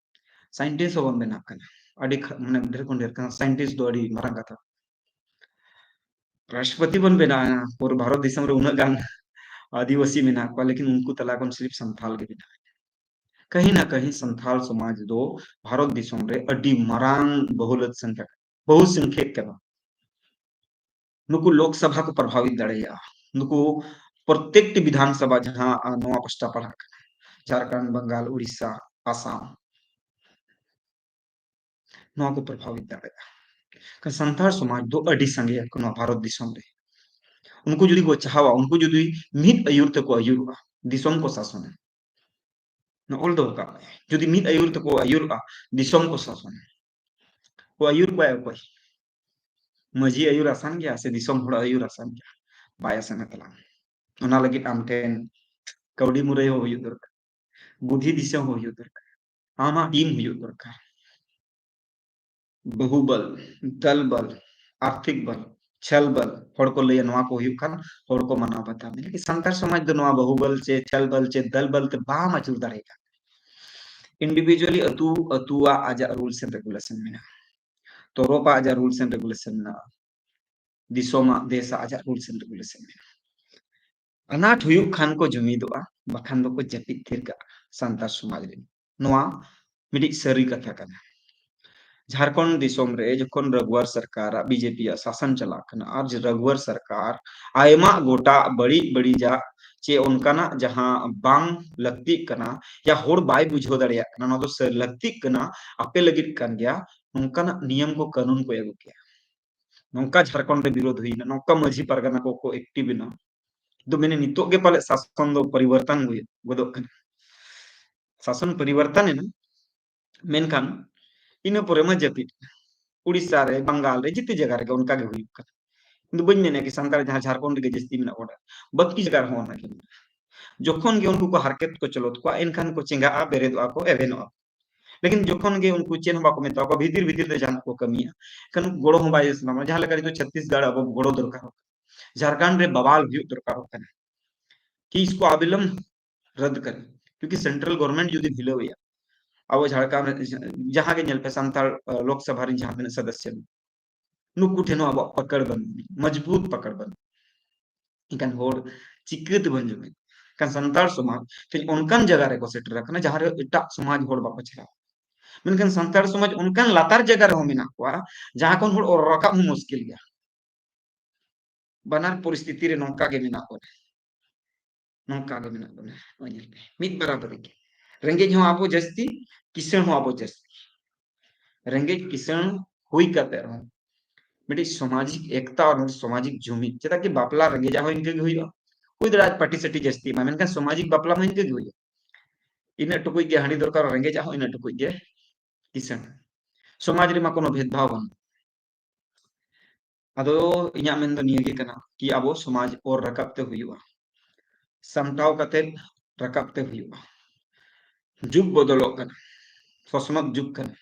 ᱥᱟᱭᱮᱱᱴᱤᱥᱴ ᱦᱚᱸᱵᱚᱱ ᱵᱮᱱᱟᱜ ᱠᱟᱱᱟ, ᱟᱹᱰᱤ ᱠᱷᱟ-, ᱢᱟᱱᱮ ᱰᱷᱮᱨ ᱠᱷᱚᱱ ᱰᱷᱮᱨ ᱠᱟᱱᱟ, ᱥᱟᱭᱮᱱᱴᱤᱥᱴ ᱫᱚ ᱟᱹᱰᱤ ᱢᱟᱨᱟᱝ ᱠᱟᱛᱷᱟ᱾ ᱨᱟᱥᱴᱨᱚᱯᱚᱛᱤ ᱵᱚᱱ ᱵᱮᱱᱟᱜᱼᱟ, ᱯᱩᱨᱟᱹ ᱵᱷᱟᱨᱚᱛ ᱫᱤᱥᱚᱢ ᱨᱮ ᱩᱱᱟᱹᱜ ᱜᱟᱱ ᱟᱹᱫᱤᱵᱟᱹᱥᱤ ᱢᱮᱱᱟᱜ ᱠᱚᱣᱟ, ᱞᱮᱠᱤᱱ ᱩᱱᱠᱩ ᱛᱟᱞᱟ ᱠᱷᱚᱱ ᱥᱤᱨᱤᱯ ᱥᱟᱱᱛᱷᱟᱞ ᱜᱮ ᱢᱮᱱᱟᱜᱼᱟ᱾ ᱠᱟᱹᱦᱤ ᱱᱟ ᱠᱟᱹᱦᱤ ᱥᱟᱱᱛᱷᱟᱞ ᱥᱚᱢᱟᱡᱽ ᱫᱚ ᱵᱷᱟᱨᱚᱛ ᱫᱤᱥᱚᱢ ᱨᱮ ᱟᱹᱰᱤ ᱢᱟᱨᱟᱝ ᱵᱚᱦᱩᱞ ᱥᱚᱝᱠᱷᱟ, ᱵᱚᱦᱩ ᱥᱚᱝᱠᱷᱮᱯ ᱠᱟᱱᱟ᱾ ᱱᱩᱠᱩ ᱞᱳᱠ ᱥᱚᱵᱷᱟ ᱠᱚ ᱯᱨᱚᱵᱷᱟᱵᱤᱛ ᱫᱟᱲᱮᱭᱟᱜᱼᱟ᱾ ᱱᱩᱠᱩ ᱯᱨᱚᱛᱮᱠᱴᱤ ᱵᱤᱫᱷᱟᱱ ᱥᱚᱵᱷᱟ ᱡᱟᱦᱟᱸ, ᱟ, ᱱᱚᱣᱟ ᱯᱟᱥᱴᱟ ᱯᱟᱲᱟᱜ ᱠᱟᱱᱟ, ᱡᱷᱟᱲᱠᱷᱚᱸᱰ, ᱵᱟᱝᱜᱟᱞ, ᱩᱲᱤᱥᱥᱟ, ᱟᱥᱟᱢ, ᱱᱚᱣᱟ ᱠᱚ ᱯᱨᱚᱵᱷᱟᱵᱤᱛ ᱫᱟᱲᱮᱭᱟᱜᱼᱟ᱾ ᱠᱷᱟᱱ ᱥᱟᱱᱛᱟᱲ ᱥᱚᱢᱟᱡᱽ ᱫᱚ ᱟᱹᱰᱤ ᱥᱟᱸᱜᱮᱭᱟ ᱠᱚ ᱱᱚᱣᱟ ᱵᱷᱟᱨᱚᱛ ᱫᱤᱥᱚᱢ ᱨᱮ᱾ ᱩᱱᱠᱩ ᱡᱩᱫᱤ ᱠᱚ ᱪᱟᱦᱟᱣᱟ, ᱩᱱᱠᱩ ᱡᱩᱫᱤ ᱢᱤᱫ ᱟᱹᱭᱩᱨ ᱛᱮᱠᱚ ᱟᱹᱭᱩᱨᱚᱜᱼᱟ, ᱫᱤᱥᱚᱢ ᱠᱚ ᱥᱟᱥᱚᱱᱟ᱾ ᱱᱚᱣᱟ ᱚᱞ ᱫᱚᱦᱚ ᱠᱟᱜ ᱢᱮ, ᱡᱩᱫᱤ ᱢᱤᱫ ᱟᱹᱭᱩᱨ ᱛᱮᱠᱚ ᱟᱹᱭᱩᱨᱚᱜᱼᱟ, ᱫᱤᱥᱚᱢ ᱠᱚ ᱥᱟᱥᱚᱱᱟ᱾ ᱠᱚ ᱟᱹᱭᱩᱨ ᱠᱚᱣᱟᱭ ᱚᱠᱚᱭ? ᱢᱟᱹᱡᱷᱤ ᱟᱹᱭᱩᱨ ᱟᱥᱟᱱ ᱜᱮᱭᱟ ᱥᱮ ᱫᱤᱥᱚᱢ ᱦᱚᱲ ᱟᱹᱭᱩᱨ ᱟᱥᱟᱱ ᱜᱮᱭᱟ? ᱵᱟᱭ ᱟᱥᱟᱱᱟ ᱛᱟᱞᱟᱝ᱾ ᱚᱱᱟ ᱞᱟᱹᱜᱤᱫ ᱟᱢ ᱴᱷᱮᱱ ᱠᱟᱹᱣᱰᱤ ᱢᱩᱨᱟᱹᱭ ᱦᱚᱸ ᱦᱩᱭᱩᱜ ᱫᱚᱨᱠᱟᱨ, ᱵᱩᱫᱷᱤ ᱫᱤᱥᱟᱹ ᱦᱚᱸ ᱦᱩᱭᱩᱜ ᱫᱚᱨᱠᱟᱨ, ᱟᱢᱟᱜ ᱴᱤᱢ ᱦᱩᱭᱩᱜ ᱫᱚᱨᱠᱟᱨ᱾ ᱵᱟᱹᱦᱩᱵᱚᱞ, ᱫᱚᱞᱵᱚᱞ, ᱟᱨᱛᱷᱤᱠ ᱵᱚᱞ, ᱪᱷᱚᱞ ᱵᱚᱞ, ᱦᱚᱲ ᱠᱚ ᱞᱟᱹᱭᱟ ᱱᱚᱣᱟ ᱠᱚ ᱦᱩᱭᱩᱜ ᱠᱷᱟᱱ ᱦᱚᱲ ᱠᱚ ᱢᱟᱱᱟᱣ ᱵᱟᱛᱟᱣ ᱢᱮᱭᱟ᱾ ᱞᱮᱠᱤᱱ ᱥᱟᱱᱛᱟᱲ ᱥᱚᱢᱟᱡᱽ ᱫᱚ ᱱᱚᱣᱟ ᱵᱟᱹᱦᱩᱵᱚᱞ ᱪᱮ ᱪᱷᱚᱞ ᱵᱚᱞ ᱪᱮ ᱫᱚᱞᱵᱚᱞ ᱛᱮ ᱵᱟᱢ ᱟᱹᱪᱩᱨ ᱫᱟᱲᱮᱭᱟᱜᱼᱟ᱾ ᱤᱱᱰᱤᱵᱷᱤᱡᱩᱣᱟᱞᱤ ᱟᱹᱛᱩ, ᱟᱹᱛᱩᱣᱟᱜ ᱟᱡᱟᱜ ᱨᱩᱞᱥ ᱮᱱᱰ ᱨᱮᱜᱩᱞᱮᱥᱚᱱ ᱢᱮᱱᱟᱜᱼᱟ, ᱛᱚᱨᱚᱯᱟᱜ ᱟᱡᱟᱜ ᱨᱩᱞᱥ ᱮᱱᱰ ᱨᱮᱜᱩᱞᱮᱥᱚᱱ ᱢᱮᱱᱟᱜᱼᱟ, ᱫᱤᱥᱚᱢᱟᱜ, ᱫᱮᱥᱟᱜ ᱟᱡᱟᱜ ᱨᱩᱞᱥ ᱮᱱᱰ ᱨᱮᱜᱩᱞᱮᱥᱚᱱ ᱢᱮᱱᱟᱜᱼᱟ᱾ ᱟᱱᱟᱴ ᱦᱩᱭᱩᱜ ᱠᱷᱟᱱ ᱠᱚ ᱡᱩᱢᱤᱫᱚᱜᱼᱟ, ᱵᱟᱠᱷᱟᱱ ᱫᱚᱠᱚ ᱡᱟᱹᱯᱤᱫ ᱛᱷᱤᱨ ᱠᱟᱜᱼᱟ ᱥᱟᱱᱛᱟᱲ ᱥᱚᱢᱟᱡᱽ ᱨᱮ᱾ ᱱᱚᱣᱟ ᱢᱤᱫᱴᱤᱡ ᱥᱟᱹᱨᱤ ᱠᱟᱛᱷᱟ ᱠᱟᱱᱟ᱾ ᱡᱷᱟᱲᱠᱷᱚᱸᱰ ᱫᱤᱥᱚᱢ ᱨᱮ ᱡᱚᱠᱷᱚᱱ ᱨᱟᱜᱷᱩᱣᱟᱨ ᱥᱚᱨᱠᱟᱨᱟᱜ, ᱵᱤᱡᱮᱯᱤᱭᱟᱜ ᱥᱟᱥᱚᱱ ᱪᱟᱞᱟᱜ ᱠᱟᱱᱟ, ᱟᱨ ᱡᱮ ᱨᱟᱜᱷᱩᱣᱟᱨ ᱥᱚᱨᱠᱟᱨ ᱟᱭᱢᱟ ᱜᱚᱴᱟ ᱵᱟᱹᱲᱤᱡ ᱵᱟᱹᱲᱤᱡᱟᱜ ᱪᱮ ᱚᱱᱠᱟᱱᱟᱜ ᱡᱟᱦᱟᱸ ᱵᱟᱝ ᱞᱟᱹᱠᱛᱤᱜ ᱠᱟᱱᱟ, ᱭᱟ ᱦᱚᱲ ᱵᱟᱭ ᱵᱩᱡᱷᱟᱹᱣ ᱫᱟᱲᱮᱭᱟᱜ ᱠᱟᱱᱟ, ᱱᱚᱣᱟ ᱫᱚ ᱥᱟᱹᱨ-, ᱞᱟᱹᱠᱛᱤᱜ ᱠᱟᱱᱟ, ᱟᱯᱮ ᱞᱟᱹᱜᱤᱫ ᱠᱟᱱ ᱜᱮᱭᱟ, ᱱᱚᱝᱠᱟᱱᱟᱜ ᱱᱤᱭᱚᱢ ᱠᱚ ᱠᱟᱹᱱᱩᱱ ᱠᱚ ᱟᱹᱜᱩ ᱠᱮᱭᱟ᱾ ᱱᱚᱝᱠᱟ ᱡᱷᱟᱲᱠᱷᱚᱸᱰ ᱨᱮ ᱵᱤᱨᱳᱫᱷ ᱦᱩᱭᱱᱟ, ᱱᱚᱝᱠᱟ ᱢᱟᱹᱡᱷᱤ ᱯᱟᱨᱜᱟᱱᱟ ᱠᱚ ᱠᱚ ᱮᱠᱴᱤᱵᱷ ᱮᱱᱟ᱾ ᱫᱚ ᱢᱮᱱᱮ ᱱᱤᱛᱚᱜ ᱜᱮ ᱯᱟᱞᱮ ᱥᱟᱥᱚᱱ ᱫᱚ ᱯᱚᱨᱤᱵᱚᱨᱛᱚᱱ ᱦᱩᱭ ᱜᱚᱫᱚᱜ ᱠᱟᱱᱟ, ᱥᱟᱥᱚᱱ ᱯᱚᱨᱤᱵᱚᱨᱛᱚᱱ ᱮᱱᱟ, ᱢᱮᱱᱠᱷᱟᱱ ᱤᱱᱟᱹ ᱯᱚᱨᱮ ᱢᱟ ᱡᱟᱹᱯᱤᱫ ᱮᱱᱟ᱾ ᱩᱲᱤᱥᱥᱟ ᱨᱮ, ᱵᱟᱝᱜᱟᱞ ᱨᱮ, ᱡᱮᱛᱮ ᱡᱟᱭᱜᱟ ᱨᱮᱜᱮ ᱚᱱᱠᱟ ᱜᱮ ᱦᱩᱭᱩᱜ ᱠᱟᱱᱟ᱾ ᱤᱧ ᱫᱚ ᱵᱟᱹᱧ ᱢᱮᱱᱮᱫ ᱠᱤ ᱥᱟᱱᱛᱟᱲ ᱡᱟᱦᱟᱸ ᱡᱷᱟᱲᱠᱷᱚᱸᱰ ᱨᱮᱜᱮ ᱡᱟᱹᱥᱛᱤ ᱢᱮᱱᱟᱜ ᱵᱚᱱᱟ, ᱵᱟᱹᱠᱤ ᱡᱟᱭᱜᱟ ᱨᱮᱦᱚᱸ ᱚᱱᱟ ᱜᱮ ᱢᱮᱱᱟᱜᱼᱟ᱾ ᱡᱚᱠᱷᱚᱱ ᱜᱮ ᱩᱱᱠᱩ ᱠᱚ ᱦᱟᱨᱠᱮᱛ ᱠᱚ ᱪᱚᱞᱚᱛ ᱠᱚᱣᱟ, ᱮᱱᱠᱷᱟᱱ ᱠᱚ ᱪᱮᱸᱜᱟᱜᱼᱟ, ᱵᱮᱨᱮᱫᱚᱜᱼᱟ ᱠᱚ, ᱮᱵᱷᱮᱱᱚᱜᱼᱟ᱾ ᱞᱮᱠᱤᱱ ᱡᱚᱠᱷᱚᱱ ᱜᱮ ᱩᱱᱠᱩ ᱪᱮᱫ ᱦᱚᱸ ᱵᱟᱠᱚ ᱢᱮᱛᱟ ᱠᱚᱣᱟ, ᱵᱷᱤᱛᱤᱨ ᱵᱷᱤᱛᱤᱨ ᱛᱮ ᱡᱟᱦᱟᱱᱟᱜ ᱠᱚ ᱠᱟᱹᱢᱤᱭᱟ, ᱮᱱᱠᱷᱟᱱ ᱩᱱᱠᱩ ᱜᱚᱲᱚ ᱦᱚᱸ ᱵᱟᱭ ᱥᱟᱱᱟᱢᱟ᱾ ᱡᱟᱦᱟᱸ ᱞᱮᱠᱟ ᱱᱤᱛᱚᱜ ᱪᱷᱚᱛᱤᱥᱜᱚᱲ ᱟᱵᱚ ᱜᱚᱲᱚ ᱫᱚᱨᱠᱟᱨᱚᱜ ᱠᱟᱱᱟ, ᱡᱷᱟᱲᱠᱷᱚᱸᱰ ᱨᱮ ᱵᱟᱣᱟᱞ ᱦᱩᱭᱩᱜ ᱫᱚᱨᱠᱟᱨᱚᱜ ᱠᱟᱱᱟ, ᱠᱤ ᱤᱥᱠᱚ ᱟᱵᱤᱞᱚᱢ ᱨᱟᱫ ᱠᱟᱨᱮ, ᱠᱤᱭᱩᱠᱤ ᱥᱮᱱᱴᱨᱟᱞ ᱜᱚᱵᱷᱚᱨᱱᱢᱮᱱᱴ ᱡᱩᱫᱤ ᱰᱷᱤᱞᱟᱹᱣ ᱮᱭᱟ, ᱟᱵᱚ ᱡᱷᱟᱲᱠᱷᱚᱸᱰ ᱨᱮ ᱡᱟᱦᱟᱸ ᱜᱮ ᱧᱮᱞ ᱯᱮ, ᱥᱟᱱᱛᱟᱲ ᱞᱳᱠᱥᱚᱵᱷᱟ ᱨᱮᱱ ᱡᱟᱦᱟᱸ ᱛᱤᱱᱟᱹᱜ ᱥᱚᱫᱚᱥᱥᱚ, ᱱᱩᱠᱩ ᱴᱷᱮᱱ ᱦᱚᱸ ᱟᱵᱚᱣᱟᱜ ᱯᱟᱠᱟᱲ ᱵᱟᱹᱱᱩᱜ, ᱢᱚᱡᱽᱵᱩᱛ ᱯᱟᱠᱟᱲ ᱵᱟᱹᱱᱩᱜ᱾ ᱮᱱᱠᱷᱟᱱ ᱦᱚᱲ ᱪᱤᱠᱟᱹ ᱛᱮᱵᱚᱱ ᱡᱩᱢᱤᱫ? ᱮᱱᱠᱷᱟᱱ ᱥᱟᱱᱛᱟᱲ ᱥᱚᱢᱟᱡᱽ ᱛᱮᱦᱮᱧ ᱚᱱᱠᱟᱱ ᱡᱟᱭᱜᱟ ᱨᱮᱠᱚ ᱥᱮᱴᱮᱨ ᱟᱠᱟᱱᱟ, ᱡᱟᱦᱟᱸ ᱨᱮ ᱮᱴᱟᱜ ᱥᱚᱢᱟᱡᱽ ᱦᱚᱲ ᱵᱟᱠᱚ ᱪᱷᱟᱲᱟᱣᱟ᱾ ᱢᱮᱱᱠᱷᱟᱱ ᱥᱟᱱᱛᱟᱲ ᱥᱚᱢᱟᱡᱽ ᱚᱱᱠᱟᱱ ᱞᱟᱛᱟᱨ ᱡᱟᱭᱜᱟ ᱨᱮᱦᱚᱸ ᱢᱮᱱᱟᱜ ᱠᱚᱣᱟ, ᱡᱟᱦᱟᱸ ᱠᱷᱚᱱ ᱦᱚᱲ ᱚᱨ ᱨᱟᱠᱟᱵ ᱦᱚᱸ ᱢᱩᱥᱠᱤᱞ ᱜᱮᱭᱟ᱾ ᱵᱟᱱᱟᱨ ᱯᱚᱨᱤᱥᱛᱷᱤᱛᱤ ᱨᱮ ᱱᱚᱝᱠᱟ ᱜᱮ ᱢᱮᱱᱟᱜ ᱵᱚᱱᱟ, ᱱᱚᱝᱠᱟ ᱜᱮ ᱢᱮᱱᱟᱜ ᱵᱚᱱᱟ᱾ ᱱᱚᱜᱼᱚᱭ ᱧᱮᱞ ᱯᱮ, ᱢᱤᱫ ᱵᱟᱨᱟᱵᱟᱨᱤ ᱜᱮ, ᱨᱮᱸᱜᱮᱡ ᱦᱚᱸ ᱟᱵᱚ ᱡᱟᱹᱥᱛᱤ, ᱠᱤᱥᱟᱹᱬ ᱦᱚᱸ ᱟᱵᱚ ᱡᱟᱹᱥᱛᱤ᱾ ᱨᱮᱸᱜᱮᱡ ᱠᱤᱥᱟᱹᱬ ᱦᱩᱭ ᱠᱟᱛᱮ ᱨᱮᱦᱚᱸ ᱢᱤᱫᱴᱤᱡ ᱥᱟᱢᱟᱡᱤᱠ ᱮᱠᱛᱟ ᱟᱨ ᱢᱤᱫᱴᱤᱡ ᱥᱟᱢᱟᱡᱤᱠ ᱡᱩᱢᱤᱫ, ᱪᱮᱫᱟᱜ ᱠᱤ ᱵᱟᱯᱞᱟ ᱨᱮᱸᱜᱮᱡᱟᱜ ᱦᱚᱸ ᱤᱱᱠᱟᱹ ᱜᱮ ᱦᱩᱭᱩᱜᱼᱟ, ᱦᱩᱭ ᱫᱟᱲᱮᱭᱟᱜᱼᱟ ᱯᱟᱨᱴᱤ ᱥᱟᱴᱤ ᱡᱟᱹᱥᱛᱤ ᱮᱢᱟ, ᱢᱮᱱᱠᱷᱟᱱ ᱥᱟᱢᱟᱡᱤᱠ ᱵᱟᱯᱞᱟ ᱢᱟ ᱤᱱᱠᱟᱹ ᱜᱮ ᱦᱩᱭᱩᱜᱼᱟ᱾ ᱤᱱᱟᱹᱜ ᱴᱩᱠᱩᱡ ᱜᱮ ᱦᱟᱺᱰᱤ ᱫᱚᱨᱠᱟᱨ, ᱨᱮᱸᱜᱮᱡᱟᱜ ᱦᱚᱸ ᱤᱱᱟᱹᱜ ᱴᱩᱠᱩᱡ ᱜᱮ ᱠᱤᱥᱟᱹᱬ᱾ ᱥᱚᱢᱟᱡᱽ ᱨᱮᱢᱟ ᱠᱳᱱᱳ ᱵᱷᱮᱫᱽ ᱵᱷᱟᱣ ᱵᱟᱹᱱᱩᱜ᱾ ᱟᱫᱚ ᱤᱧᱟᱹᱜ ᱢᱮᱱ ᱫᱚ ᱱᱤᱭᱟᱹ ᱜᱮ ᱠᱟᱱᱟ ᱠᱤ ᱟᱵᱚ ᱥᱚᱢᱟᱡᱽ ᱚᱨ ᱨᱟᱠᱟᱵ ᱛᱮ ᱦᱩᱭᱩᱜᱼᱟ, ᱥᱟᱢᱴᱟᱣ ᱠᱟᱛᱮ ᱨᱟᱠᱟᱵ ᱛᱮ ᱦᱩᱭᱩᱜᱼᱟ᱾ ᱡᱩᱜᱽ ᱵᱚᱫᱚᱞᱚᱜ ᱠᱟᱱᱟ, ᱥᱚᱥᱱᱚᱜ ᱡᱩᱜᱽ ᱠᱟᱱᱟ᱾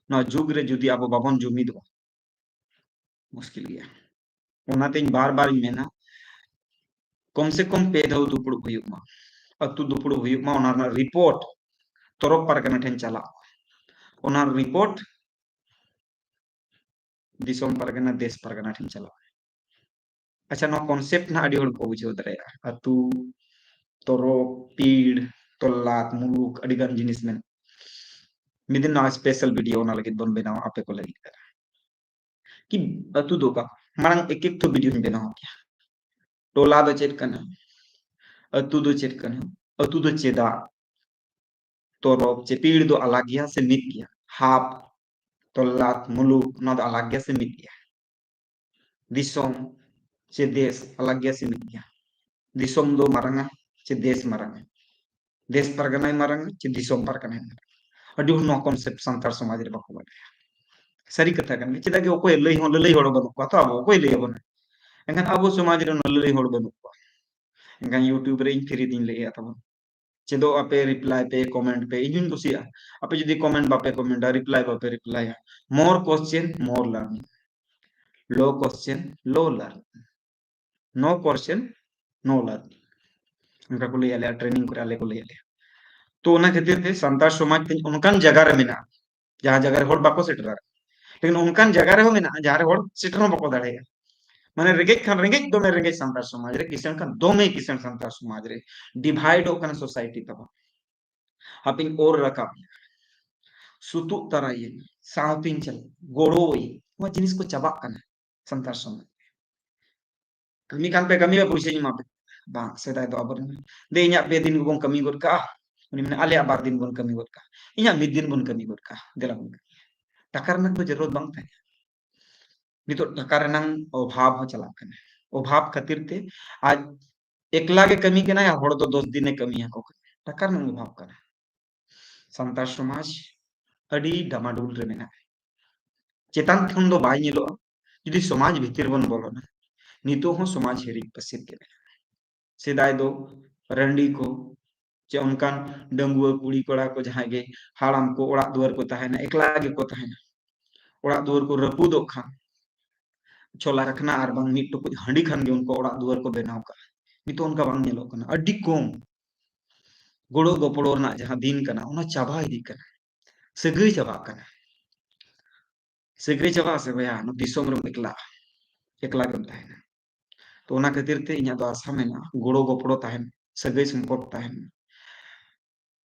ᱱᱚᱣᱟ ᱡᱩᱜᱽ ᱨᱮ ᱡᱩᱫᱤ ᱟᱵᱚ ᱵᱟᱵᱚᱱ ᱡᱩᱢᱤᱫᱚᱜᱼᱟ, ᱢᱩᱥᱠᱤᱞ ᱜᱮᱭᱟ᱾ ᱚᱱᱟᱛᱮᱧ ᱵᱟᱨ ᱵᱟᱨᱤᱧ ᱢᱮᱱᱟ, ᱠᱚᱢ ᱥᱮ ᱠᱚᱢ ᱯᱮ ᱫᱷᱟᱣ ᱫᱩᱯᱲᱩᱵ ᱦᱩᱭᱩᱜ ᱢᱟ, ᱟᱹᱛᱩ ᱫᱩᱯᱲᱩᱵ ᱦᱩᱭᱩᱜ ᱢᱟ, ᱚᱱᱟ ᱨᱮᱱᱟᱜ ᱨᱤᱯᱳᱨᱴ ᱛᱚᱨᱚᱯ ᱯᱟᱨᱜᱟᱱᱟ ᱴᱷᱮᱱ ᱪᱟᱞᱟᱜ ᱢᱟ, ᱚᱱᱟ ᱨᱤᱯᱳᱨᱴ ᱫᱤᱥᱚᱢ ᱯᱟᱨᱜᱟᱱᱟ, ᱫᱮᱥ ᱯᱟᱨᱜᱟᱱᱟ ᱴᱷᱮᱱ ᱪᱟᱞᱟᱜ ᱢᱟ᱾ ᱟᱪᱪᱷᱟ, ᱱᱚᱣᱟ ᱠᱚᱱᱥᱮᱯᱴ ᱱᱟᱦᱟᱜ ᱟᱹᱰᱤ ᱦᱚᱲ ᱠᱚ ᱵᱩᱡᱷᱟᱹᱣ ᱫᱟᱲᱮᱭᱟᱜᱼᱟ᱾ ᱟᱹᱛᱩ, ᱛᱚᱨᱚᱯ, ᱯᱤᱲ, ᱛᱚᱞᱞᱟᱛ, ᱢᱩᱞᱩᱠ, ᱟᱹᱰᱤ ᱜᱟᱱ ᱡᱤᱱᱤᱥ ᱢᱮᱱᱟᱜᱼᱟ᱾ ᱢᱤᱫ ᱫᱤᱱ ᱱᱚᱣᱟ ᱥᱯᱮᱥᱟᱞ ᱵᱷᱤᱰᱤᱭᱳ ᱚᱱᱟ ᱞᱟᱹᱜᱤᱫ ᱵᱚᱱ ᱵᱮᱱᱟᱣᱟ ᱟᱯᱮ ᱠᱚ ᱞᱟᱹᱜᱤᱫ᱾ ᱠᱤ ᱟᱹᱛᱩ ᱫᱚ ᱚᱠᱟ? ᱢᱟᱲᱟᱝ ᱮᱠ ᱮᱠ ᱛᱚ ᱵᱷᱤᱰᱤᱭᱳᱧ ᱵᱮᱱᱟᱣ ᱠᱮᱭᱟ᱾ ᱴᱚᱞᱟ ᱫᱚ ᱪᱮᱫ ᱠᱟᱱᱟ? ᱟᱹᱛᱩ ᱫᱚ ᱪᱮᱫ ᱠᱟᱱᱟ? ᱟᱹᱛᱩ ᱫᱚ ᱪᱮᱫᱟᱜ? ᱛᱚᱨᱚᱯ ᱪᱮ ᱯᱤᱲ ᱫᱚ ᱟᱞᱟᱜ ᱜᱮᱭᱟ ᱥᱮ ᱢᱤᱫ ᱜᱮᱭᱟ? ᱦᱟᱯ, ᱛᱚᱞᱞᱟᱛ, ᱢᱩᱞᱩᱠ, ᱱᱚᱣᱟ ᱫᱚ ᱟᱞᱟᱜ ᱜᱮᱭᱟ ᱥᱮ ᱢᱤᱫ ᱜᱮᱭᱟ? ᱫᱤᱥᱚᱢ ᱪᱮ ᱫᱮᱥ ᱟᱞᱟᱜ ᱜᱮᱭᱟ ᱥᱮ ᱢᱤᱫ ᱜᱮᱭᱟ? ᱫᱤᱥᱚᱢ ᱫᱚ ᱢᱟᱨᱟᱝᱟ ᱪᱮ ᱫᱮᱥ ᱢᱟᱨᱟᱝᱟ? ᱫᱮᱥ ᱯᱟᱨᱜᱟᱱᱟᱭ ᱢᱟᱨᱟᱝᱟ ᱪᱮ ᱫᱤᱥᱚᱢ ᱯᱟᱨᱜᱟᱱᱟᱭ ᱢᱟᱨᱟᱝᱟ? ᱟᱹᱰᱤ ᱦᱚᱲ ᱱᱚᱣᱟ ᱠᱚᱱᱥᱮᱯᱴ ᱥᱟᱱᱛᱟᱲ ᱥᱚᱢᱟᱡᱽ ᱨᱮ ᱵᱟᱠᱚ ᱵᱟᱰᱟᱭᱟ᱾ ᱥᱟᱹᱨᱤ ᱠᱟᱛᱷᱟ ᱠᱟᱱ ᱜᱮᱭᱟ, ᱪᱮᱫᱟᱜ ᱜᱮ ᱚᱠᱚᱭ ᱞᱟᱹᱭ ᱦᱚᱸ ᱞᱟᱹᱞᱟᱹᱭ ᱦᱚᱲ ᱵᱟᱹᱱᱩᱜ ᱠᱚᱣᱟ ᱛᱚ, ᱟᱵᱚ ᱚᱠᱚᱭ ᱞᱟᱹᱭ ᱟᱵᱚᱱᱟ? ᱮᱱᱠᱷᱟᱱ ᱟᱵᱚ ᱥᱚᱢᱟᱡᱽ ᱨᱮ ᱞᱟᱹᱞᱟᱹᱭ ᱦᱚᱲ ᱵᱟᱹᱱᱩᱜ ᱠᱚᱣᱟ᱾ ᱮᱱᱠᱷᱟᱱ YouTube ᱨᱮ ᱤᱧ ᱯᱷᱨᱤ ᱛᱤᱧ ᱞᱟᱹᱭᱮᱫᱼᱟ ᱛᱟᱵᱚᱱ᱾ ᱪᱮᱫᱚᱜ ᱟᱯᱮ, ᱨᱤᱯᱞᱟᱭ ᱯᱮ, ᱠᱚᱢᱮᱱᱴ ᱯᱮ, ᱤᱧ ᱦᱚᱧ ᱠᱩᱥᱤᱭᱟᱜᱼᱟ᱾ ᱟᱯᱮ ᱡᱩᱫᱤ ᱠᱚᱢᱮᱱᱴ ᱵᱟᱯᱮ ᱠᱚᱢᱮᱱᱴᱟ, ᱨᱤᱯᱞᱟᱭ ᱵᱟᱯᱮ ᱨᱤᱯᱞᱟᱭᱟ, more question more learning, low question low learning, no question no learning, ᱚᱱᱠᱟ ᱠᱚ ᱞᱟᱹᱭ ᱟᱞᱮᱭᱟ ᱴᱨᱮᱱᱤᱝ ᱠᱚᱨᱮ, ᱟᱞᱮ ᱠᱚ ᱞᱟᱹᱭ ᱟᱞᱮᱭᱟ᱾ ᱛᱚ ᱚᱱᱟ ᱠᱷᱟᱹᱛᱤᱨ ᱛᱮ ᱥᱟᱱᱛᱟᱲ ᱥᱚᱢᱟᱡᱽ ᱛᱮᱦᱮᱧ ᱚᱱᱠᱟᱱ ᱡᱟᱭᱜᱟ ᱨᱮ ᱢᱮᱱᱟᱜᱼᱟ, ᱡᱟᱦᱟᱸ ᱡᱟᱭᱜᱟ ᱨᱮ ᱦᱚᱲ ᱵᱟᱠᱚ ᱥᱮᱴᱮᱨᱟ, ᱞᱮᱠᱤᱱ ᱚᱱᱠᱟᱱ ᱡᱟᱭᱜᱟ ᱨᱮᱦᱚᱸ ᱢᱮᱱᱟᱜᱼᱟ ᱡᱟᱦᱟᱸ ᱨᱮ ᱦᱚᱲ ᱥᱮᱴᱮᱨ ᱦᱚᱸ ᱵᱟᱠᱚ ᱫᱟᱲᱮᱭᱟᱜᱼᱟ᱾ ᱢᱟᱱᱮ ᱨᱮᱸᱜᱮᱡ ᱠᱷᱟᱱ ᱨᱮᱸᱜᱮᱡ, ᱫᱚᱢᱮ ᱨᱮᱸᱜᱮᱡ ᱥᱟᱱᱛᱟᱲ ᱥᱚᱢᱟᱡᱽ ᱨᱮ, ᱠᱤᱥᱟᱹᱬ ᱠᱷᱟᱱ ᱫᱚᱢᱮ ᱠᱤᱥᱟᱹᱬ ᱥᱟᱱᱛᱟᱲ ᱥᱚᱢᱟᱡᱽ ᱨᱮ, ᱰᱤᱵᱷᱟᱭᱤᱰᱚᱜ ᱠᱟᱱᱟ ᱥᱳᱥᱟᱭᱴᱤ ᱛᱟᱵᱚᱱ᱾ ᱦᱟᱯᱮᱧ ᱚᱨ ᱨᱟᱠᱟᱵ, ᱥᱩᱛᱩᱜ ᱛᱟᱨᱟᱭᱟᱹᱧ, ᱥᱟᱶᱛᱮᱧ ᱪᱟᱞᱟᱜ, ᱜᱚᱲᱚᱣᱟᱹᱧ, ᱱᱚᱣᱟ ᱡᱤᱱᱤᱥ ᱠᱚ ᱪᱟᱵᱟᱜ ᱠᱟᱱᱟ ᱥᱟᱱᱛᱟᱲ ᱥᱚᱢᱟᱡᱽ᱾ ᱠᱟᱹᱢᱤ ᱠᱟᱱ ᱯᱮ ᱠᱟᱹᱢᱤ ᱯᱮ, ᱯᱩᱭᱥᱟᱹᱧ ᱮᱢᱟ ᱯᱮ᱾ ᱵᱟᱝ, ᱥᱮᱫᱟᱭ ᱫᱚ ᱟᱵᱚᱨᱮᱱ, "ᱫᱮ, ᱤᱧᱟᱹᱜ ᱯᱮ ᱫᱤᱱ ᱜᱮᱵᱚᱱ ᱠᱟᱹᱢᱤ ᱜᱚᱫ ᱠᱟᱜᱼᱟ", ᱩᱱᱤ ᱢᱮᱱᱟ, "ᱟᱞᱮᱭᱟᱜ ᱵᱟᱨ ᱫᱤᱱ ᱵᱚᱱ ᱠᱟᱹᱢᱤ ᱜᱚᱫ ᱠᱟᱜᱼᱟ, ᱤᱧᱟᱹᱜ ᱢᱤᱫ ᱫᱤᱱ ᱵᱚᱱ ᱠᱟᱹᱢᱤ ᱜᱚᱫ ᱠᱟᱜᱼᱟ, ᱫᱮᱞᱟ ᱵᱚᱱ ᱠᱟᱹᱢᱤᱭᱟ᱾" ᱴᱟᱠᱟ ᱨᱮᱱᱟᱜ ᱫᱚ ᱡᱟᱹᱨᱩᱲ ᱵᱟᱝ ᱛᱟᱦᱮᱸ᱾ ᱱᱤᱛᱚᱜ ᱴᱟᱠᱟ ᱨᱮᱱᱟᱜ ᱚᱵᱷᱟᱵ ᱦᱚᱸ ᱪᱟᱞᱟᱜ ᱠᱟᱱᱟ᱾ ᱚᱵᱷᱟᱵ ᱠᱷᱟᱹᱛᱤᱨ ᱛᱮ ᱟᱡ ᱮᱠᱞᱟ ᱜᱮ ᱠᱟᱹᱢᱤ ᱠᱟᱱᱟᱭ, ᱟᱨ ᱦᱚᱲ ᱫᱚ ᱫᱚᱥ ᱫᱤᱱᱮ ᱠᱟᱹᱢᱤᱭᱟ ᱠᱚ ᱠᱟᱱᱟ᱾ ᱴᱟᱠᱟ ᱨᱮᱱᱟᱜ ᱚᱵᱷᱟᱵ ᱠᱟᱱᱟ᱾ ᱥᱟᱱᱛᱟᱲ ᱥᱚᱢᱟᱡᱽ ᱟᱹᱰᱤ ᱰᱟᱢᱟᱰᱩᱞ ᱨᱮ ᱢᱮᱱᱟᱜᱼᱟ᱾ ᱪᱮᱛᱟᱱ ᱠᱷᱚᱱ ᱫᱚ ᱵᱟᱭ ᱧᱮᱞᱚᱜᱼᱟ᱾ ᱡᱩᱫᱤ ᱥᱚᱢᱟᱡᱽ ᱵᱷᱤᱛᱤᱨ ᱵᱚᱱ ᱵᱚᱞᱚᱱᱟ, ᱱᱤᱛᱚᱜ ᱦᱚᱸ ᱥᱚᱢᱟᱡᱽ ᱦᱤᱨᱤᱡ ᱯᱟᱹᱥᱤᱨ ᱜᱮ ᱢᱮᱱᱟᱜᱼᱟ᱾ ᱥᱮᱫᱟᱭ ᱫᱚ ᱨᱟᱺᱰᱤ ᱠᱚ, ᱪᱮ ᱚᱱᱠᱟᱱ ᱰᱟᱺᱜᱩᱣᱟᱹ ᱠᱩᱲᱤ ᱠᱚᱲᱟ ᱠᱚ ᱡᱟᱦᱟᱸᱭ ᱜᱮ ᱦᱟᱲᱟᱢ ᱠᱚ ᱚᱲᱟᱜ ᱫᱩᱣᱟᱹᱨ ᱠᱚ ᱛᱟᱦᱮᱱᱟ, ᱮᱠᱞᱟ ᱜᱮᱠᱚ ᱛᱟᱦᱮᱱᱟ᱾ ᱚᱲᱟᱜ ᱫᱩᱣᱟᱹᱨ ᱠᱚ ᱨᱟᱹᱯᱩᱫᱚᱜ ᱠᱷᱟᱱ, ᱪᱷᱚᱞᱟ ᱨᱟᱠᱷᱱᱟ ᱟᱨ ᱵᱟᱝ ᱢᱤᱫ ᱴᱩᱠᱩᱡ ᱦᱟᱺᱰᱤ ᱠᱷᱟᱱ ᱜᱮ ᱩᱱᱠᱩ ᱚᱲᱟᱜ ᱫᱩᱣᱟᱹᱨ ᱠᱚ ᱵᱮᱱᱟᱣ ᱠᱟᱜᱼᱟ᱾ ᱱᱤᱛᱚᱜ ᱚᱱᱠᱟ ᱵᱟᱝ ᱧᱮᱞᱚᱜ ᱠᱟᱱᱟ, ᱟᱹᱰᱤ ᱠᱚᱢ᱾ ᱜᱚᱲᱚ ᱜᱚᱯᱚᱲᱚ ᱨᱮᱱᱟᱜ ᱡᱟᱦᱟᱸ ᱫᱤᱱ ᱠᱟᱱᱟ, ᱚᱱᱟ ᱪᱟᱵᱟ ᱤᱫᱤᱜ ᱠᱟᱱᱟ, ᱥᱟᱹᱜᱟᱹᱭ ᱪᱟᱵᱟᱜ ᱠᱟᱱᱟ᱾ ᱥᱟᱹᱜᱟᱹᱭ ᱪᱟᱵᱟᱜ ᱟᱥᱮ ᱵᱚᱭᱦᱟ, ᱱᱚᱣᱟ ᱫᱤᱥᱚᱢ ᱨᱮᱢ ᱮᱠᱞᱟ, ᱮᱠᱞᱟ ᱜᱮᱢ ᱛᱟᱦᱮᱱᱟ᱾ ᱛᱚ ᱚᱱᱟ ᱠᱷᱟᱹᱛᱤᱨ ᱛᱮ ᱤᱧᱟᱹᱜ ᱫᱚ ᱟᱥᱟ ᱢᱮᱱᱟᱜᱼᱟ, ᱜᱚᱲᱚ ᱜᱚᱯᱚᱲᱚ ᱛᱟᱦᱮᱱ, ᱥᱟᱹᱜᱟᱹᱭ ᱥᱚᱢᱯᱚᱨᱠ ᱛᱟᱦᱮᱱ᱾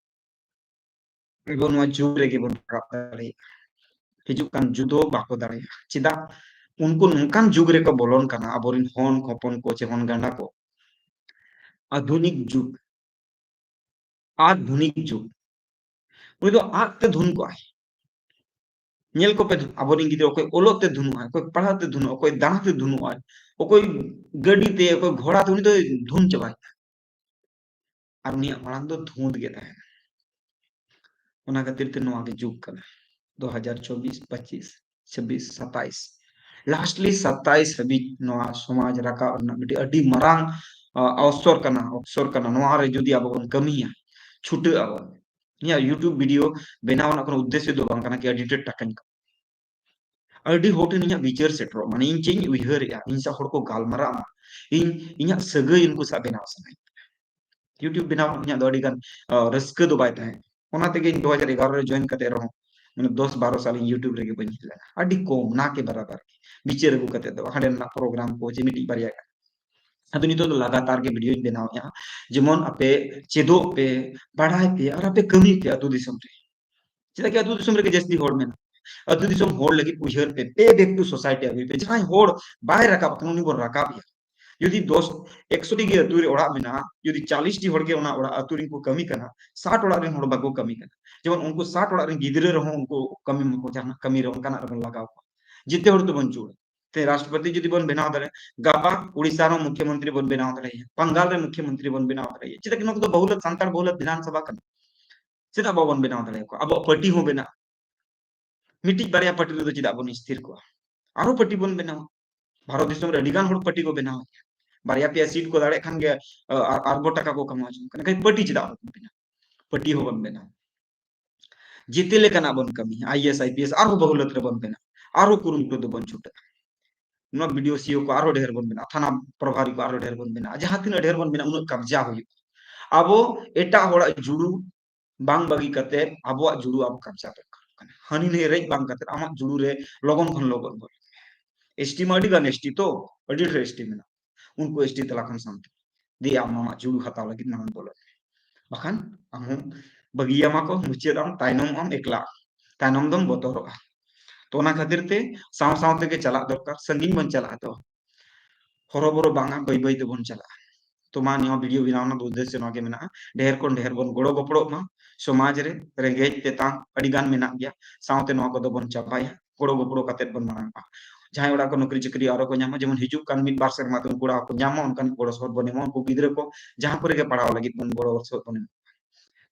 ᱟᱵᱚ ᱱᱚᱣᱟ ᱡᱩᱜᱽ ᱨᱮᱜᱮ ᱵᱚᱱ ᱨᱟᱠᱟᱵ ᱫᱟᱲᱮᱭᱟᱜᱼᱟ᱾ ᱦᱤᱡᱩᱜ ᱠᱟᱱ ᱡᱩᱜᱽ ᱫᱚ ᱵᱟᱠᱚ ᱫᱟᱲᱮᱭᱟᱜᱼᱟ᱾ ᱪᱮᱫᱟᱜ? ᱩᱱᱠᱩ ᱱᱚᱝᱠᱟᱱ ᱡᱩᱜᱽ ᱨᱮᱠᱚ ᱵᱚᱞᱚᱱ ᱠᱟᱱᱟ, ᱟᱵᱚᱨᱮᱱ ᱦᱚᱱ ᱦᱚᱯᱚᱱ ᱠᱚ ᱪᱮ ᱦᱚᱱ ᱜᱟᱸᱰᱟ ᱠᱚ᱾ ᱟᱫᱷᱩᱱᱤᱠ ᱡᱩᱜᱽ, ᱟᱫᱷᱩᱱᱤᱠ ᱡᱩᱜᱽ᱾ ᱩᱱᱤ ᱫᱚ ᱟᱫ ᱛᱮ ᱫᱷᱩᱱ ᱠᱚᱜᱼᱟᱭ᱾ ᱧᱮᱞ ᱠᱚᱯᱮ, ᱟᱵᱚᱨᱮᱱ ᱜᱤᱫᱽᱨᱟᱹ ᱚᱠᱚᱭ ᱚᱞᱚᱜ ᱛᱮ ᱫᱷᱩᱱᱩᱜᱼᱟᱭ, ᱚᱠᱚᱭ ᱯᱟᱲᱦᱟᱜ ᱛᱮ ᱫᱷᱩᱱᱩᱜᱼᱟᱭ, ᱚᱠᱚᱭ ᱫᱟᱬᱟ ᱛᱮ ᱫᱷᱩᱱᱩᱜᱼᱟᱭ, ᱚᱠᱚᱭ ᱜᱟᱹᱰᱤ ᱛᱮ, ᱚᱠᱚᱭ ᱜᱷᱚᱲᱟ ᱛᱮ, ᱩᱱᱤ ᱫᱚᱭ ᱫᱷᱩᱱ ᱪᱟᱵᱟᱭᱮᱱᱟ᱾ ᱟᱨ ᱩᱱᱤᱭᱟᱜ ᱢᱟᱲᱟᱝ ᱫᱚ ᱫᱷᱩᱸᱫ ᱜᱮ ᱛᱟᱦᱮᱱᱟ᱾ ᱚᱱᱟ ᱠᱷᱟᱹᱛᱤᱨ ᱛᱮ ᱱᱚᱣᱟ ᱜᱮ ᱡᱩᱜᱽ ᱠᱟᱱᱟ, ᱫᱩ ᱦᱟᱡᱟᱨ ᱪᱚᱵᱵᱤᱥ, ᱯᱚᱸᱪᱤᱥ, ᱪᱷᱟᱵᱵᱤᱥ, ᱥᱟᱛᱟᱭᱤᱥ᱾ Lastly ᱥᱟᱛᱟᱭᱤᱥ ᱦᱟᱹᱵᱤᱡ ᱱᱚᱣᱟ ᱥᱚᱢᱟᱡᱽ ᱨᱟᱠᱟᱵ ᱨᱮᱱᱟᱜ ᱢᱤᱫᱴᱤᱡ ᱟᱹᱰᱤ ᱢᱟᱨᱟᱝ, ᱟ, ᱚᱵᱥᱚᱨ ᱠᱟᱱᱟ, ᱚᱵᱥᱚᱨ ᱠᱟᱱᱟ᱾ ᱱᱚᱣᱟ ᱨᱮ ᱡᱩᱫᱤ ᱟᱵᱚ ᱵᱚᱱ ᱠᱟᱹᱢᱤᱭᱟ, ᱪᱷᱩᱴᱟᱹᱜ ᱟᱵᱚᱱ᱾ ᱤᱧᱟᱹᱜ YouTube video ᱵᱮᱱᱟᱣ ᱨᱮᱱᱟᱜ ᱠᱳᱱᱳ ᱩᱫᱽᱫᱮᱥᱥᱚ ᱫᱚ ᱵᱟᱝ ᱠᱟᱱᱟ ᱠᱤ ᱟᱹᱰᱤ ᱰᱷᱮᱨ ᱴᱟᱠᱟᱧ ᱠᱟᱢᱟᱣᱟ᱾ ᱟᱹᱰᱤ ᱦᱚᱲ ᱴᱷᱮᱱ ᱤᱧᱟᱹᱜ ᱵᱤᱪᱟᱹᱨ ᱥᱮᱴᱮᱨᱚᱜ, ᱢᱟᱱᱮ ᱤᱧ ᱪᱮᱫ ᱤᱧ ᱩᱭᱦᱟᱹᱨᱮᱜᱼᱟ, ᱤᱧ ᱥᱟᱶ ᱦᱚᱲ ᱠᱚ ᱜᱟᱞᱢᱟᱨᱟᱜ ᱢᱟ, ᱤᱧ ᱤᱧᱟᱹᱜ ᱥᱟᱹᱜᱟᱹᱭ ᱩᱱᱠᱩ ᱥᱟᱶ ᱵᱮᱱᱟᱣ ᱥᱟᱱᱟᱧ᱾ YouTube ᱵᱮᱱᱟᱣ ᱤᱧᱟᱹᱜ ᱫᱚ ᱟᱹᱰᱤ ᱜᱟᱱ ᱨᱟᱹᱥᱠᱟᱹ ᱫᱚ ᱵᱟᱭ ᱛᱟᱦᱮᱸ᱾ ᱚᱱᱟ ᱛᱮᱜᱮ ᱤᱧ ᱫᱩ ᱦᱟᱡᱟᱨ ᱮᱜᱟᱨᱚ ᱨᱮ join ᱠᱟᱛᱮ ᱨᱮᱦᱚᱸ ᱢᱟᱱᱮ ᱫᱚᱥ ᱵᱟᱨᱚ ᱥᱟᱞ ᱤᱧ YouTube ᱨᱮᱜᱮ ᱵᱟᱹᱧ ᱦᱮᱡ ᱞᱮᱱᱟ᱾ ᱟᱹᱰᱤ ᱠᱚᱢ, ᱱᱟ ᱠᱮ ᱵᱟᱨᱟᱵᱟᱨ ᱜᱮ ᱵᱤᱪᱟᱹᱨ ᱟᱹᱜᱩ ᱠᱟᱛᱮ ᱫᱚ ᱦᱟᱸᱰᱮ ᱨᱮᱱᱟᱜ program ᱠᱚ ᱪᱮ ᱢᱤᱫᱴᱤᱡ ᱵᱟᱨᱭᱟ ᱜᱟᱱ᱾ ᱟᱫᱚ ᱱᱤᱛᱚᱜ ᱫᱚ ᱞᱟᱜᱟᱛᱟᱨ ᱜᱮ videoᱧ ᱵᱮᱱᱟᱣᱮᱫᱼᱟ, ᱡᱮᱢᱚᱱ ᱟᱯᱮ ᱪᱮᱫᱚᱜ ᱯᱮ, ᱵᱟᱲᱟᱭ ᱯᱮ ᱟᱨ ᱟᱯᱮ ᱠᱟᱹᱢᱤ ᱯᱮ ᱟᱹᱛᱩ ᱫᱤᱥᱚᱢ ᱨᱮ᱾ ᱪᱮᱫᱟᱜ ᱠᱤ ᱟᱹᱛᱩ ᱫᱤᱥᱚᱢ ᱨᱮᱜᱮ ᱡᱟᱹᱥᱛᱤ ᱦᱚᱲ ᱢᱮᱱᱟᱜ ᱠᱚᱣᱟ᱾ ᱟᱹᱛᱩ ᱫᱤᱥᱚᱢ ᱦᱚᱲ ᱞᱟᱹᱜᱤᱫ ᱩᱭᱦᱟᱹᱨ ᱯᱮ, pay back to society ᱟᱹᱜᱩᱭ ᱯᱮ᱾ ᱡᱟᱦᱟᱸᱭ ᱦᱚᱲ ᱵᱟᱭ ᱨᱟᱠᱟᱵ ᱟᱠᱟᱱᱟ ᱩᱱᱤ ᱵᱚᱱ ᱨᱟᱠᱟᱵᱮᱭᱟ᱾ ᱡᱩᱫᱤ ᱫᱚᱥ, ᱮᱠᱥᱚ ᱴᱤ ᱜᱮ ᱟᱹᱛᱩ ᱨᱮ ᱚᱲᱟᱜ ᱢᱮᱱᱟᱜᱼᱟ, ᱡᱩᱫᱤ ᱪᱟᱞᱤᱥ ᱴᱤ ᱦᱚᱲ ᱜᱮ ᱚᱱᱟ ᱚᱲᱟᱜ ᱟᱹᱛᱩ ᱨᱮᱱ ᱠᱚ ᱠᱟᱹᱢᱤ ᱠᱟᱱᱟ, ᱥᱟᱴ ᱚᱲᱟᱜ ᱨᱮᱱ ᱦᱚᱲ ᱵᱟᱠᱚ ᱠᱟᱹᱢᱤ ᱠᱟᱱᱟ, ᱡᱮᱢᱚᱱ ᱩᱱᱠᱩ ᱥᱟᱴ ᱚᱲᱟᱜ ᱨᱮᱱ ᱜᱤᱫᱽᱨᱟᱹ ᱨᱮᱦᱚᱸ ᱩᱱᱠᱩ ᱠᱟᱹᱢᱤ ᱢᱟᱠᱚ, ᱡᱟᱦᱟᱱᱟᱜ ᱠᱟᱹᱢᱤ ᱨᱮ ᱚᱱᱠᱟᱱᱟᱜ ᱨᱮᱵᱚᱱ ᱞᱟᱜᱟᱣ ᱠᱚᱣᱟ᱾ ᱡᱮᱛᱮ ᱦᱚᱲ ᱛᱮᱵᱚᱱ ᱡᱩᱲᱟ᱾ ᱛᱮ ᱨᱟᱥᱴᱨᱚᱯᱚᱛᱤ ᱡᱩᱫᱤ ᱵᱚᱱ ᱵᱮᱱᱟᱣ ᱫᱟᱲᱮᱭᱟᱜᱼᱟ, ᱜᱟᱯᱟ ᱩᱲᱤᱥᱥᱟ ᱨᱮᱦᱚᱸ ᱢᱩᱠᱷᱭᱚᱢᱚᱱᱛᱨᱤ ᱵᱚᱱ ᱵᱮᱱᱟᱣ ᱫᱟᱲᱮᱭᱟᱜᱼᱟ, ᱵᱟᱝᱜᱟᱞ ᱨᱮ ᱢᱩᱠᱷᱭᱚᱢᱚᱱᱛᱨᱤ ᱵᱚᱱ ᱵᱮᱱᱟᱣ ᱫᱟᱲᱮᱭᱟᱜᱼᱟ᱾ ᱪᱮᱫᱟᱜ ᱠᱤ ᱱᱚᱣᱟ ᱠᱚᱫᱚ ᱵᱚᱦᱩᱞᱚᱛ, ᱥᱟᱱᱛᱟᱲ ᱵᱚᱦᱩᱞᱚᱛ ᱵᱤᱫᱷᱟᱱ ᱥᱚᱵᱷᱟ ᱠᱟᱱᱟ᱾ ᱪᱮᱫᱟᱜ ᱵᱟᱵᱚᱱ ᱵᱮᱱᱟᱣ ᱫᱟᱲᱮᱭᱟᱠᱚᱣᱟ? ᱟᱵᱚᱣᱟᱜ ᱯᱟᱨᱴᱤ ᱦᱚᱸ ᱵᱮᱱᱟᱜ᱾ ᱢᱤᱫᱴᱤᱡ ᱵᱟᱨᱭᱟ ᱯᱟᱨᱴᱤ ᱨᱮᱫᱚ ᱪᱮᱫᱟᱜ ᱵᱚᱱ ᱤᱥᱛᱷᱤᱨ ᱠᱚᱜᱼᱟ? ᱟᱨᱚ ᱯᱟᱨᱴᱤ ᱵᱚᱱ ᱵᱮᱱᱟᱣᱟ᱾ ᱵᱷᱟᱨᱚᱛ ᱫᱤᱥᱚᱢ ᱨᱮ ᱟᱹᱰᱤ ᱜᱟᱱ ᱦᱚᱲ ᱯᱟᱨᱴᱤ ᱠᱚ ᱵᱮᱱᱟᱣ ᱮᱫᱟ᱾ ᱵᱟᱨᱭᱟ ᱯᱮᱭᱟ ᱥᱤᱴ ᱠᱚ ᱫᱟᱲᱮᱭᱟᱜ ᱠᱷᱟᱱ ᱜᱮ, ᱟ, ᱟᱨ, ᱟᱨᱵᱚ ᱴᱟᱠᱟ ᱠᱚ ᱠᱟᱢᱟᱣ ᱡᱚᱝ ᱠᱟᱱᱟ᱾ ᱮᱱᱠᱷᱟᱱ ᱯᱟᱨᱴᱤ ᱪᱮᱫᱟᱜ ᱵᱟᱵᱚᱱ ᱵᱮᱱᱟᱣᱟ? ᱯᱟᱨᱴᱤ ᱦᱚᱸ ᱵᱚᱱ ᱵᱮᱱᱟᱣᱟ᱾ ᱡᱮᱛᱮ ᱞᱮᱠᱟᱱᱟᱜ ᱵᱚᱱ ᱠᱟᱹᱢᱤᱭᱟ, I E S, I P S, ᱟᱨᱦᱚᱸ ᱵᱚᱦᱩᱞᱚᱛ ᱨᱮᱵᱚᱱ ᱵᱮᱱᱟᱣᱟ᱾ ᱟᱨᱦᱚᱸ ᱠᱩᱨᱩᱢᱩᱴᱩ ᱫᱚᱵᱚᱱ ᱪᱷᱩᱴᱟᱹᱜᱼᱟ᱾ ᱱᱚᱣᱟ ᱵᱤ ᱰᱤ ᱳ, ᱥᱤ ᱤ ᱳ ᱠᱚ ᱟᱨᱦᱚᱸ ᱰᱷᱮᱨ ᱵᱚᱱ ᱵᱮᱱᱟᱣᱟ, ᱛᱷᱟᱱᱟ ᱯᱨᱚᱵᱷᱟᱨᱤ ᱠᱚ ᱟᱨᱦᱚᱸ ᱰᱷᱮᱨ ᱵᱚᱱ ᱵᱮᱱᱟᱣᱟ᱾ ᱡᱟᱦᱟᱸ ᱛᱤᱱᱟᱹᱜ ᱰᱷᱮᱨ ᱵᱚᱱ ᱵᱮᱱᱟᱣᱟ, ᱩᱱᱟᱹᱜ ᱠᱟᱵᱽᱡᱟ ᱦᱩᱭᱩᱜᱼᱟ᱾ ᱟᱵᱚ ᱮᱴᱟᱜ ᱦᱚᱲᱟᱜ ᱡᱩᱲᱩ ᱵᱟᱝ ᱵᱟᱹᱜᱤ ᱠᱟᱛᱮ ᱟᱵᱚᱣᱟᱜ ᱡᱩᱲᱩ ᱟᱵᱚ ᱠᱟᱵᱽᱡᱟ ᱫᱚᱨᱠᱟᱨ ᱠᱟᱱᱟ᱾ ᱦᱟᱹᱱᱤ ᱱᱟᱹᱭ ᱨᱮᱡ ᱵᱟᱝ ᱠᱟᱛᱮ ᱟᱢᱟᱜ ᱡᱩᱲᱩ ᱨᱮ ᱞᱚᱜᱚᱱ ᱠᱷᱚᱱ ᱞᱚᱜᱚᱱ ᱵᱚᱞᱚ ᱢᱮ᱾ ᱮᱥ ᱴᱤ ᱢᱟ ᱟᱹᱰᱤ ᱜᱟᱱ ᱮᱥ ᱴᱤ ᱛᱚ, ᱟᱹᱰᱤ ᱰᱷᱮᱨ ᱮᱥ ᱴᱤ ᱢᱮᱱᱟᱜᱼᱟ᱾ ᱩᱱᱠᱩ ᱮᱥ ᱴᱤ ᱛᱟᱞᱟ ᱠᱷᱚᱱ ᱥᱟᱱᱛᱟᱲ᱾ ᱫᱮ, ᱟᱢ ᱟᱢᱟᱜ ᱡᱩᱲᱩ ᱦᱟᱛᱟᱣ ᱞᱟᱹᱜᱤᱫ ᱢᱟᱲᱟᱝ ᱵᱚᱞᱚ ᱢᱮ᱾ ᱵᱟᱠᱷᱟᱱ ᱟᱢ ᱦᱚᱸ ᱵᱟᱹᱜᱤᱭᱟᱢᱟ ᱠᱚ, ᱢᱩᱪᱟᱹᱫ ᱟᱢ, ᱛᱟᱭᱱᱚᱢᱚᱜ ᱟᱢ, ᱮᱠᱞᱟ᱾ ᱛᱟᱭᱱᱚᱢ ᱫᱚᱢ ᱵᱚᱛᱚᱨᱚᱜᱼᱟ᱾ ᱛᱚ ᱚᱱᱟ ᱠᱷᱟᱹᱛᱤᱨ ᱛᱮ ᱥᱟᱶ ᱥᱟᱶ ᱛᱮᱜᱮ ᱪᱟᱞᱟᱜ ᱫᱚᱨᱠᱟᱨ, ᱥᱟᱺᱜᱤᱧ ᱵᱚᱱ ᱪᱟᱞᱟᱜᱼᱟ ᱛᱚ᱾ ᱦᱚᱨᱚᱵᱚᱨᱚ ᱵᱟᱝᱟ, ᱵᱟᱹᱭ ᱵᱟᱹᱭ ᱛᱮᱵᱚᱱ ᱪᱟᱞᱟᱜᱼᱟ᱾ ᱛᱚ ᱢᱟ, ᱱᱚᱣᱟ ᱵᱷᱤᱰᱤᱭᱳ ᱵᱮᱱᱟᱣ ᱨᱮᱱᱟᱜ ᱩᱫᱽᱫᱮᱥᱥᱚ ᱱᱚᱣᱟ ᱜᱮ ᱢᱮᱱᱟᱜᱼᱟ, ᱰᱷᱮᱨ ᱠᱷᱚᱱ ᱰᱷᱮᱨ ᱵᱚᱱ ᱜᱚᱲᱚ ᱜᱚᱯᱚᱲᱚᱜ ᱢᱟ᱾ ᱥᱚᱢᱟᱡᱽ ᱨᱮ ᱨᱮᱸᱜᱮᱡ ᱛᱮᱛᱟᱝ ᱟᱹᱰᱤ ᱜᱟᱱ ᱢᱮᱱᱟᱜ ᱜᱮᱭᱟ, ᱥᱟᱶᱛᱮ ᱱᱚᱣᱟ ᱠᱚᱫᱚ ᱵᱚᱱ ᱪᱟᱵᱟᱭᱟ, ᱜᱚᱲᱚ ᱜᱚᱯᱚᱲᱚ ᱠᱟᱛᱮᱫ ᱵᱚᱱ ᱢᱟᱲᱟᱝ ᱢᱟ᱾ ᱡᱟᱦᱟᱸᱭ ᱚᱲᱟᱜ ᱠᱚ ᱱᱚᱠᱨᱤ ᱪᱟᱹᱠᱨᱤ ᱟᱨᱚ ᱠᱚ ᱧᱟᱢᱟ, ᱡᱮᱢᱚᱱ ᱦᱤᱡᱩᱜ ᱠᱟᱱ ᱢᱤᱫ ᱵᱟᱨ ᱥᱮᱨᱢᱟ ᱛᱮ ᱩᱱᱠᱩ ᱚᱲᱟᱜ ᱦᱚᱸᱠᱚ ᱧᱟᱢᱟ, ᱚᱱᱠᱟᱱ ᱜᱚᱲᱚ ᱥᱚᱦᱚᱫ ᱵᱚᱱ ᱮᱢᱟ, ᱩᱱᱠᱩ ᱜᱤᱫᱽᱨᱟᱹ ᱠᱚ ᱡᱟᱦᱟᱸ ᱠᱚᱨᱮ ᱜᱮ ᱯᱟᱲᱦᱟᱣ ᱞᱟᱹᱜᱤᱫ ᱵᱚᱱ ᱜᱚᱲᱚ ᱥᱚᱦᱚᱫ ᱵᱚᱱ ᱮᱢᱟ᱾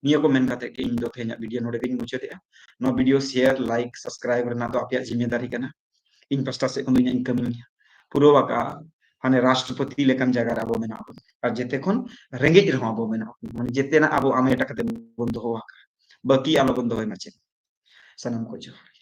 ᱱᱤᱭᱟᱹ ᱠᱚ ᱢᱮᱱ ᱠᱟᱛᱮ ᱜᱮ ᱤᱧ ᱫᱚ ᱛᱮᱦᱮᱧᱟᱜ ᱵᱷᱤᱰᱤᱭᱳ ᱱᱚᱰᱮ ᱜᱤᱧ ᱢᱩᱪᱟᱹᱫᱮᱜᱼᱟ᱾ ᱱᱚᱣᱟ ᱵᱷᱤᱰᱤᱭᱳ share, like, subscribe ᱨᱮᱱᱟᱜ ᱫᱚ ᱟᱯᱮᱭᱟᱜ ᱡᱤᱢᱢᱮᱫᱟᱨᱤ ᱠᱟᱱᱟ᱾ ᱤᱧ ᱯᱟᱥᱴᱟ ᱥᱮᱫ ᱠᱷᱚᱱ ᱫᱚ ᱤᱧᱟᱹᱜ ᱤᱧ ᱠᱟᱹᱢᱤᱧ ᱯᱩᱨᱟᱹᱣ ᱟᱠᱟᱫᱼᱟ᱾ ᱦᱟᱱᱮ ᱨᱟᱥᱴᱨᱚᱯᱚᱛᱤ ᱞᱮᱠᱟᱱ ᱡᱟᱭᱜᱟ ᱨᱮ ᱟᱵᱚ ᱢᱮᱱᱟᱜ ᱵᱚᱱᱟ᱾ ᱟᱨ ᱡᱮᱛᱮ ᱠᱷᱚᱱ ᱨᱮᱸᱜᱮᱡ ᱨᱮᱦᱚᱸ ᱟᱵᱚ ᱢᱮᱱᱟᱜ ᱵᱚᱱᱟ, ᱢᱟᱱᱮ ᱡᱮᱛᱮᱱᱟᱜ ᱟᱵᱚ ᱟᱢᱮᱴ ᱠᱟᱛᱮ ᱵᱚᱱ ᱫᱚᱦᱚ ᱟᱠᱟᱫᱼᱟ, ᱵᱟᱹᱠᱤ ᱟᱞᱚᱵᱚᱱ ᱫᱚᱦᱚᱭ ᱢᱟ ᱪᱮᱫ᱾ ᱥᱟᱱᱟᱢ ᱠᱚ ᱡᱚᱦᱟᱨ᱾